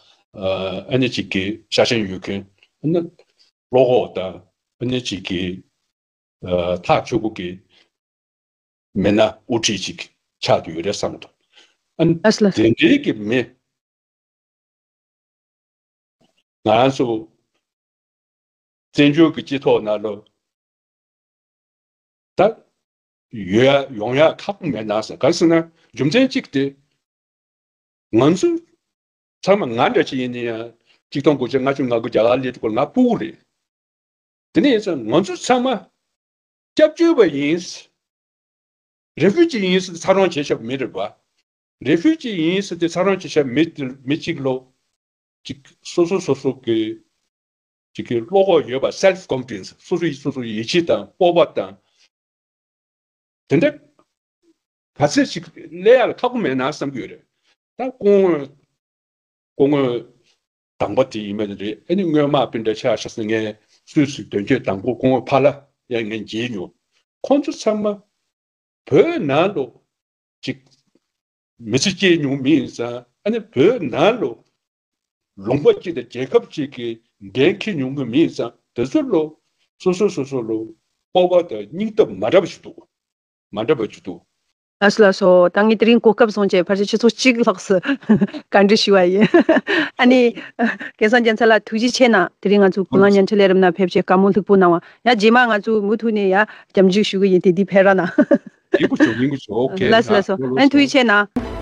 ཨ་ནི་གཅིག་གི་ཤ་ཞེན་ཡོད་མཁན། ཨ་ནི་བློ་ཁོག་དང་། ཨ་ནི་གཅིག་གི་ཨ་ཐག་ཆོད་པོ་གི་མི་སྣ་དབུ་ཁྲིད་ཅིག་ཆགས་ཀྱི་ཡོད་རེད་བསམ་འདུག་ཨ་ནི་ལགས་སོ། དེ་འདྲའི་གི་མི་ང་རང་ཚོ་བཙན་བྱོལ་གྱི་སྤྱི་ཚོགས་ནང་ལ་ད་ཡོད་ཡ་ཡོང་ཡ་ཁག་པོ་མེད་ན་ཟེར། གང་ཟེར་ན་རྒྱུ་མཚན་གཅིག་དེ། ང་ཚོ་ཚང་མ། ང་འདྲ་ཅིག་ཡིན་ན་ཡང་གཅིག་སྟོང་དགུ་བརྒྱ་ལྔ་བཅུ་ང་དགུ་རྒྱ་གར་སླེབས་དུས་སྐབས་ང་ཕྲུ་གུ་རེད། དེ་ནས་ཡིན་ཙང་ང་ཚོ་ཚང་མ་སྐྱབས་བཅོལ་བ་ཡིན། རེ་ཕུ་ཇི་ཡིན་ཟེར་ཏེ་ཚ་གྲང་བྱས་བཞག་མི་རེད་པ། རེ་ཕུ་ཇི་ཡིན་ཟེར་ཏེ་ཚ་གྲང་བྱས་བཞག་མི་དེ་མི་གཅིག་ལོ་གཅིག་སོ་སོ་སོ་སོ་གི་གཅིག་གི་བློ་ཁོག་ཡོད་པ། སེལ་ཕི་ཀོན་ཕི་ཌེན་སི། སོ་སོ་ཡི་སོ་སོ་ཡིད་ཆེས་དང་སྤོབས་པ་དང་། དེ་འདྲ་ག་ཚོད་ཅིག་སླེབས་ཡ་ལ་ཁག་པོ་མེད་ན་བསམ་གྱི་ཡོད་རེད། ད་སྐུ་ངོ་སྐུ་ངོ་དང་པོ་དེ་ཡིན་པ་རེད། ཨ་ནི་སྔོན་མ་སྤུན་ཟླ་ཆགས་ཤག་ཟེར། ངས་སུད་སི་དོན་གཅོད་དང་པོ་སྐུ་ངོ་ཕ་ལ་ཡང་ངས་མཇལ་མྱོང་། ཁོང་ཚོ་ཚང་མ་བོད་ནང་ལོ་ཅིག་མི་ཚེ་སྐྱེལ་མྱོང་མི་ཡིན་ཙང་། ཨ་ནི་བོད་ནང་ལོ་ལུང་པ་གཅིག་དང་རྒྱལ་ཁབ་གཅིག་གི་འགན་འཁྱེར་མྱོང་གི་མི་ཡིན་ཙང་། དེ་ཚོ་ལོ་སོ་སོ་སོ་སོ་ལོ་སྤོབས་པ་དང་སྙིང་སྟོབས་མ་འདྲ་བ་ཞིག་འདུག་མ་འདྲ་བ་ཞིག་འདུག་ལགས་སོ་ལགས་སོ། ད་ངས་དེ་རིང་གོ་སྐབས་བཟུང་བྱས་ཕལ་ཆེར་ཆུ་ཚོད་གཅིག་ལྷག་ཙམ་བཀའ་འདྲི་ཞུ་བ་ཡིན། ཨ་ནི་སྐལ་བཟང་རྒྱལ་མཚན་ལགས་ཐུགས་རྗེ་ཆེ་གནང་། དེ་རིང་ང་ཚོ་དགུང་ལོ་ཉམས་ཆག་ལས་རིམ་ནང་ཕེབས་བྱས་བཀའ་མོལ་ལྷུག་པོ་གནང་བ། ཡ་རྗེས་མ་ང་ཚོ་མུ་མཐུད་ནས་ཡ་སྐྱབས་འཇུག་ཞུ་གི་ཡིན། དེ་འདི་ཕེབས་ར་གནང་། ཡིན་གྱི་ཆོག་ཡིན་གྱི་ཆོག་ཨོ་ཁེ། ལགས་སོ་ལགས་སོ། ཨ་ནི་ཐུགས་རྗེ་ཆེ་གནང་།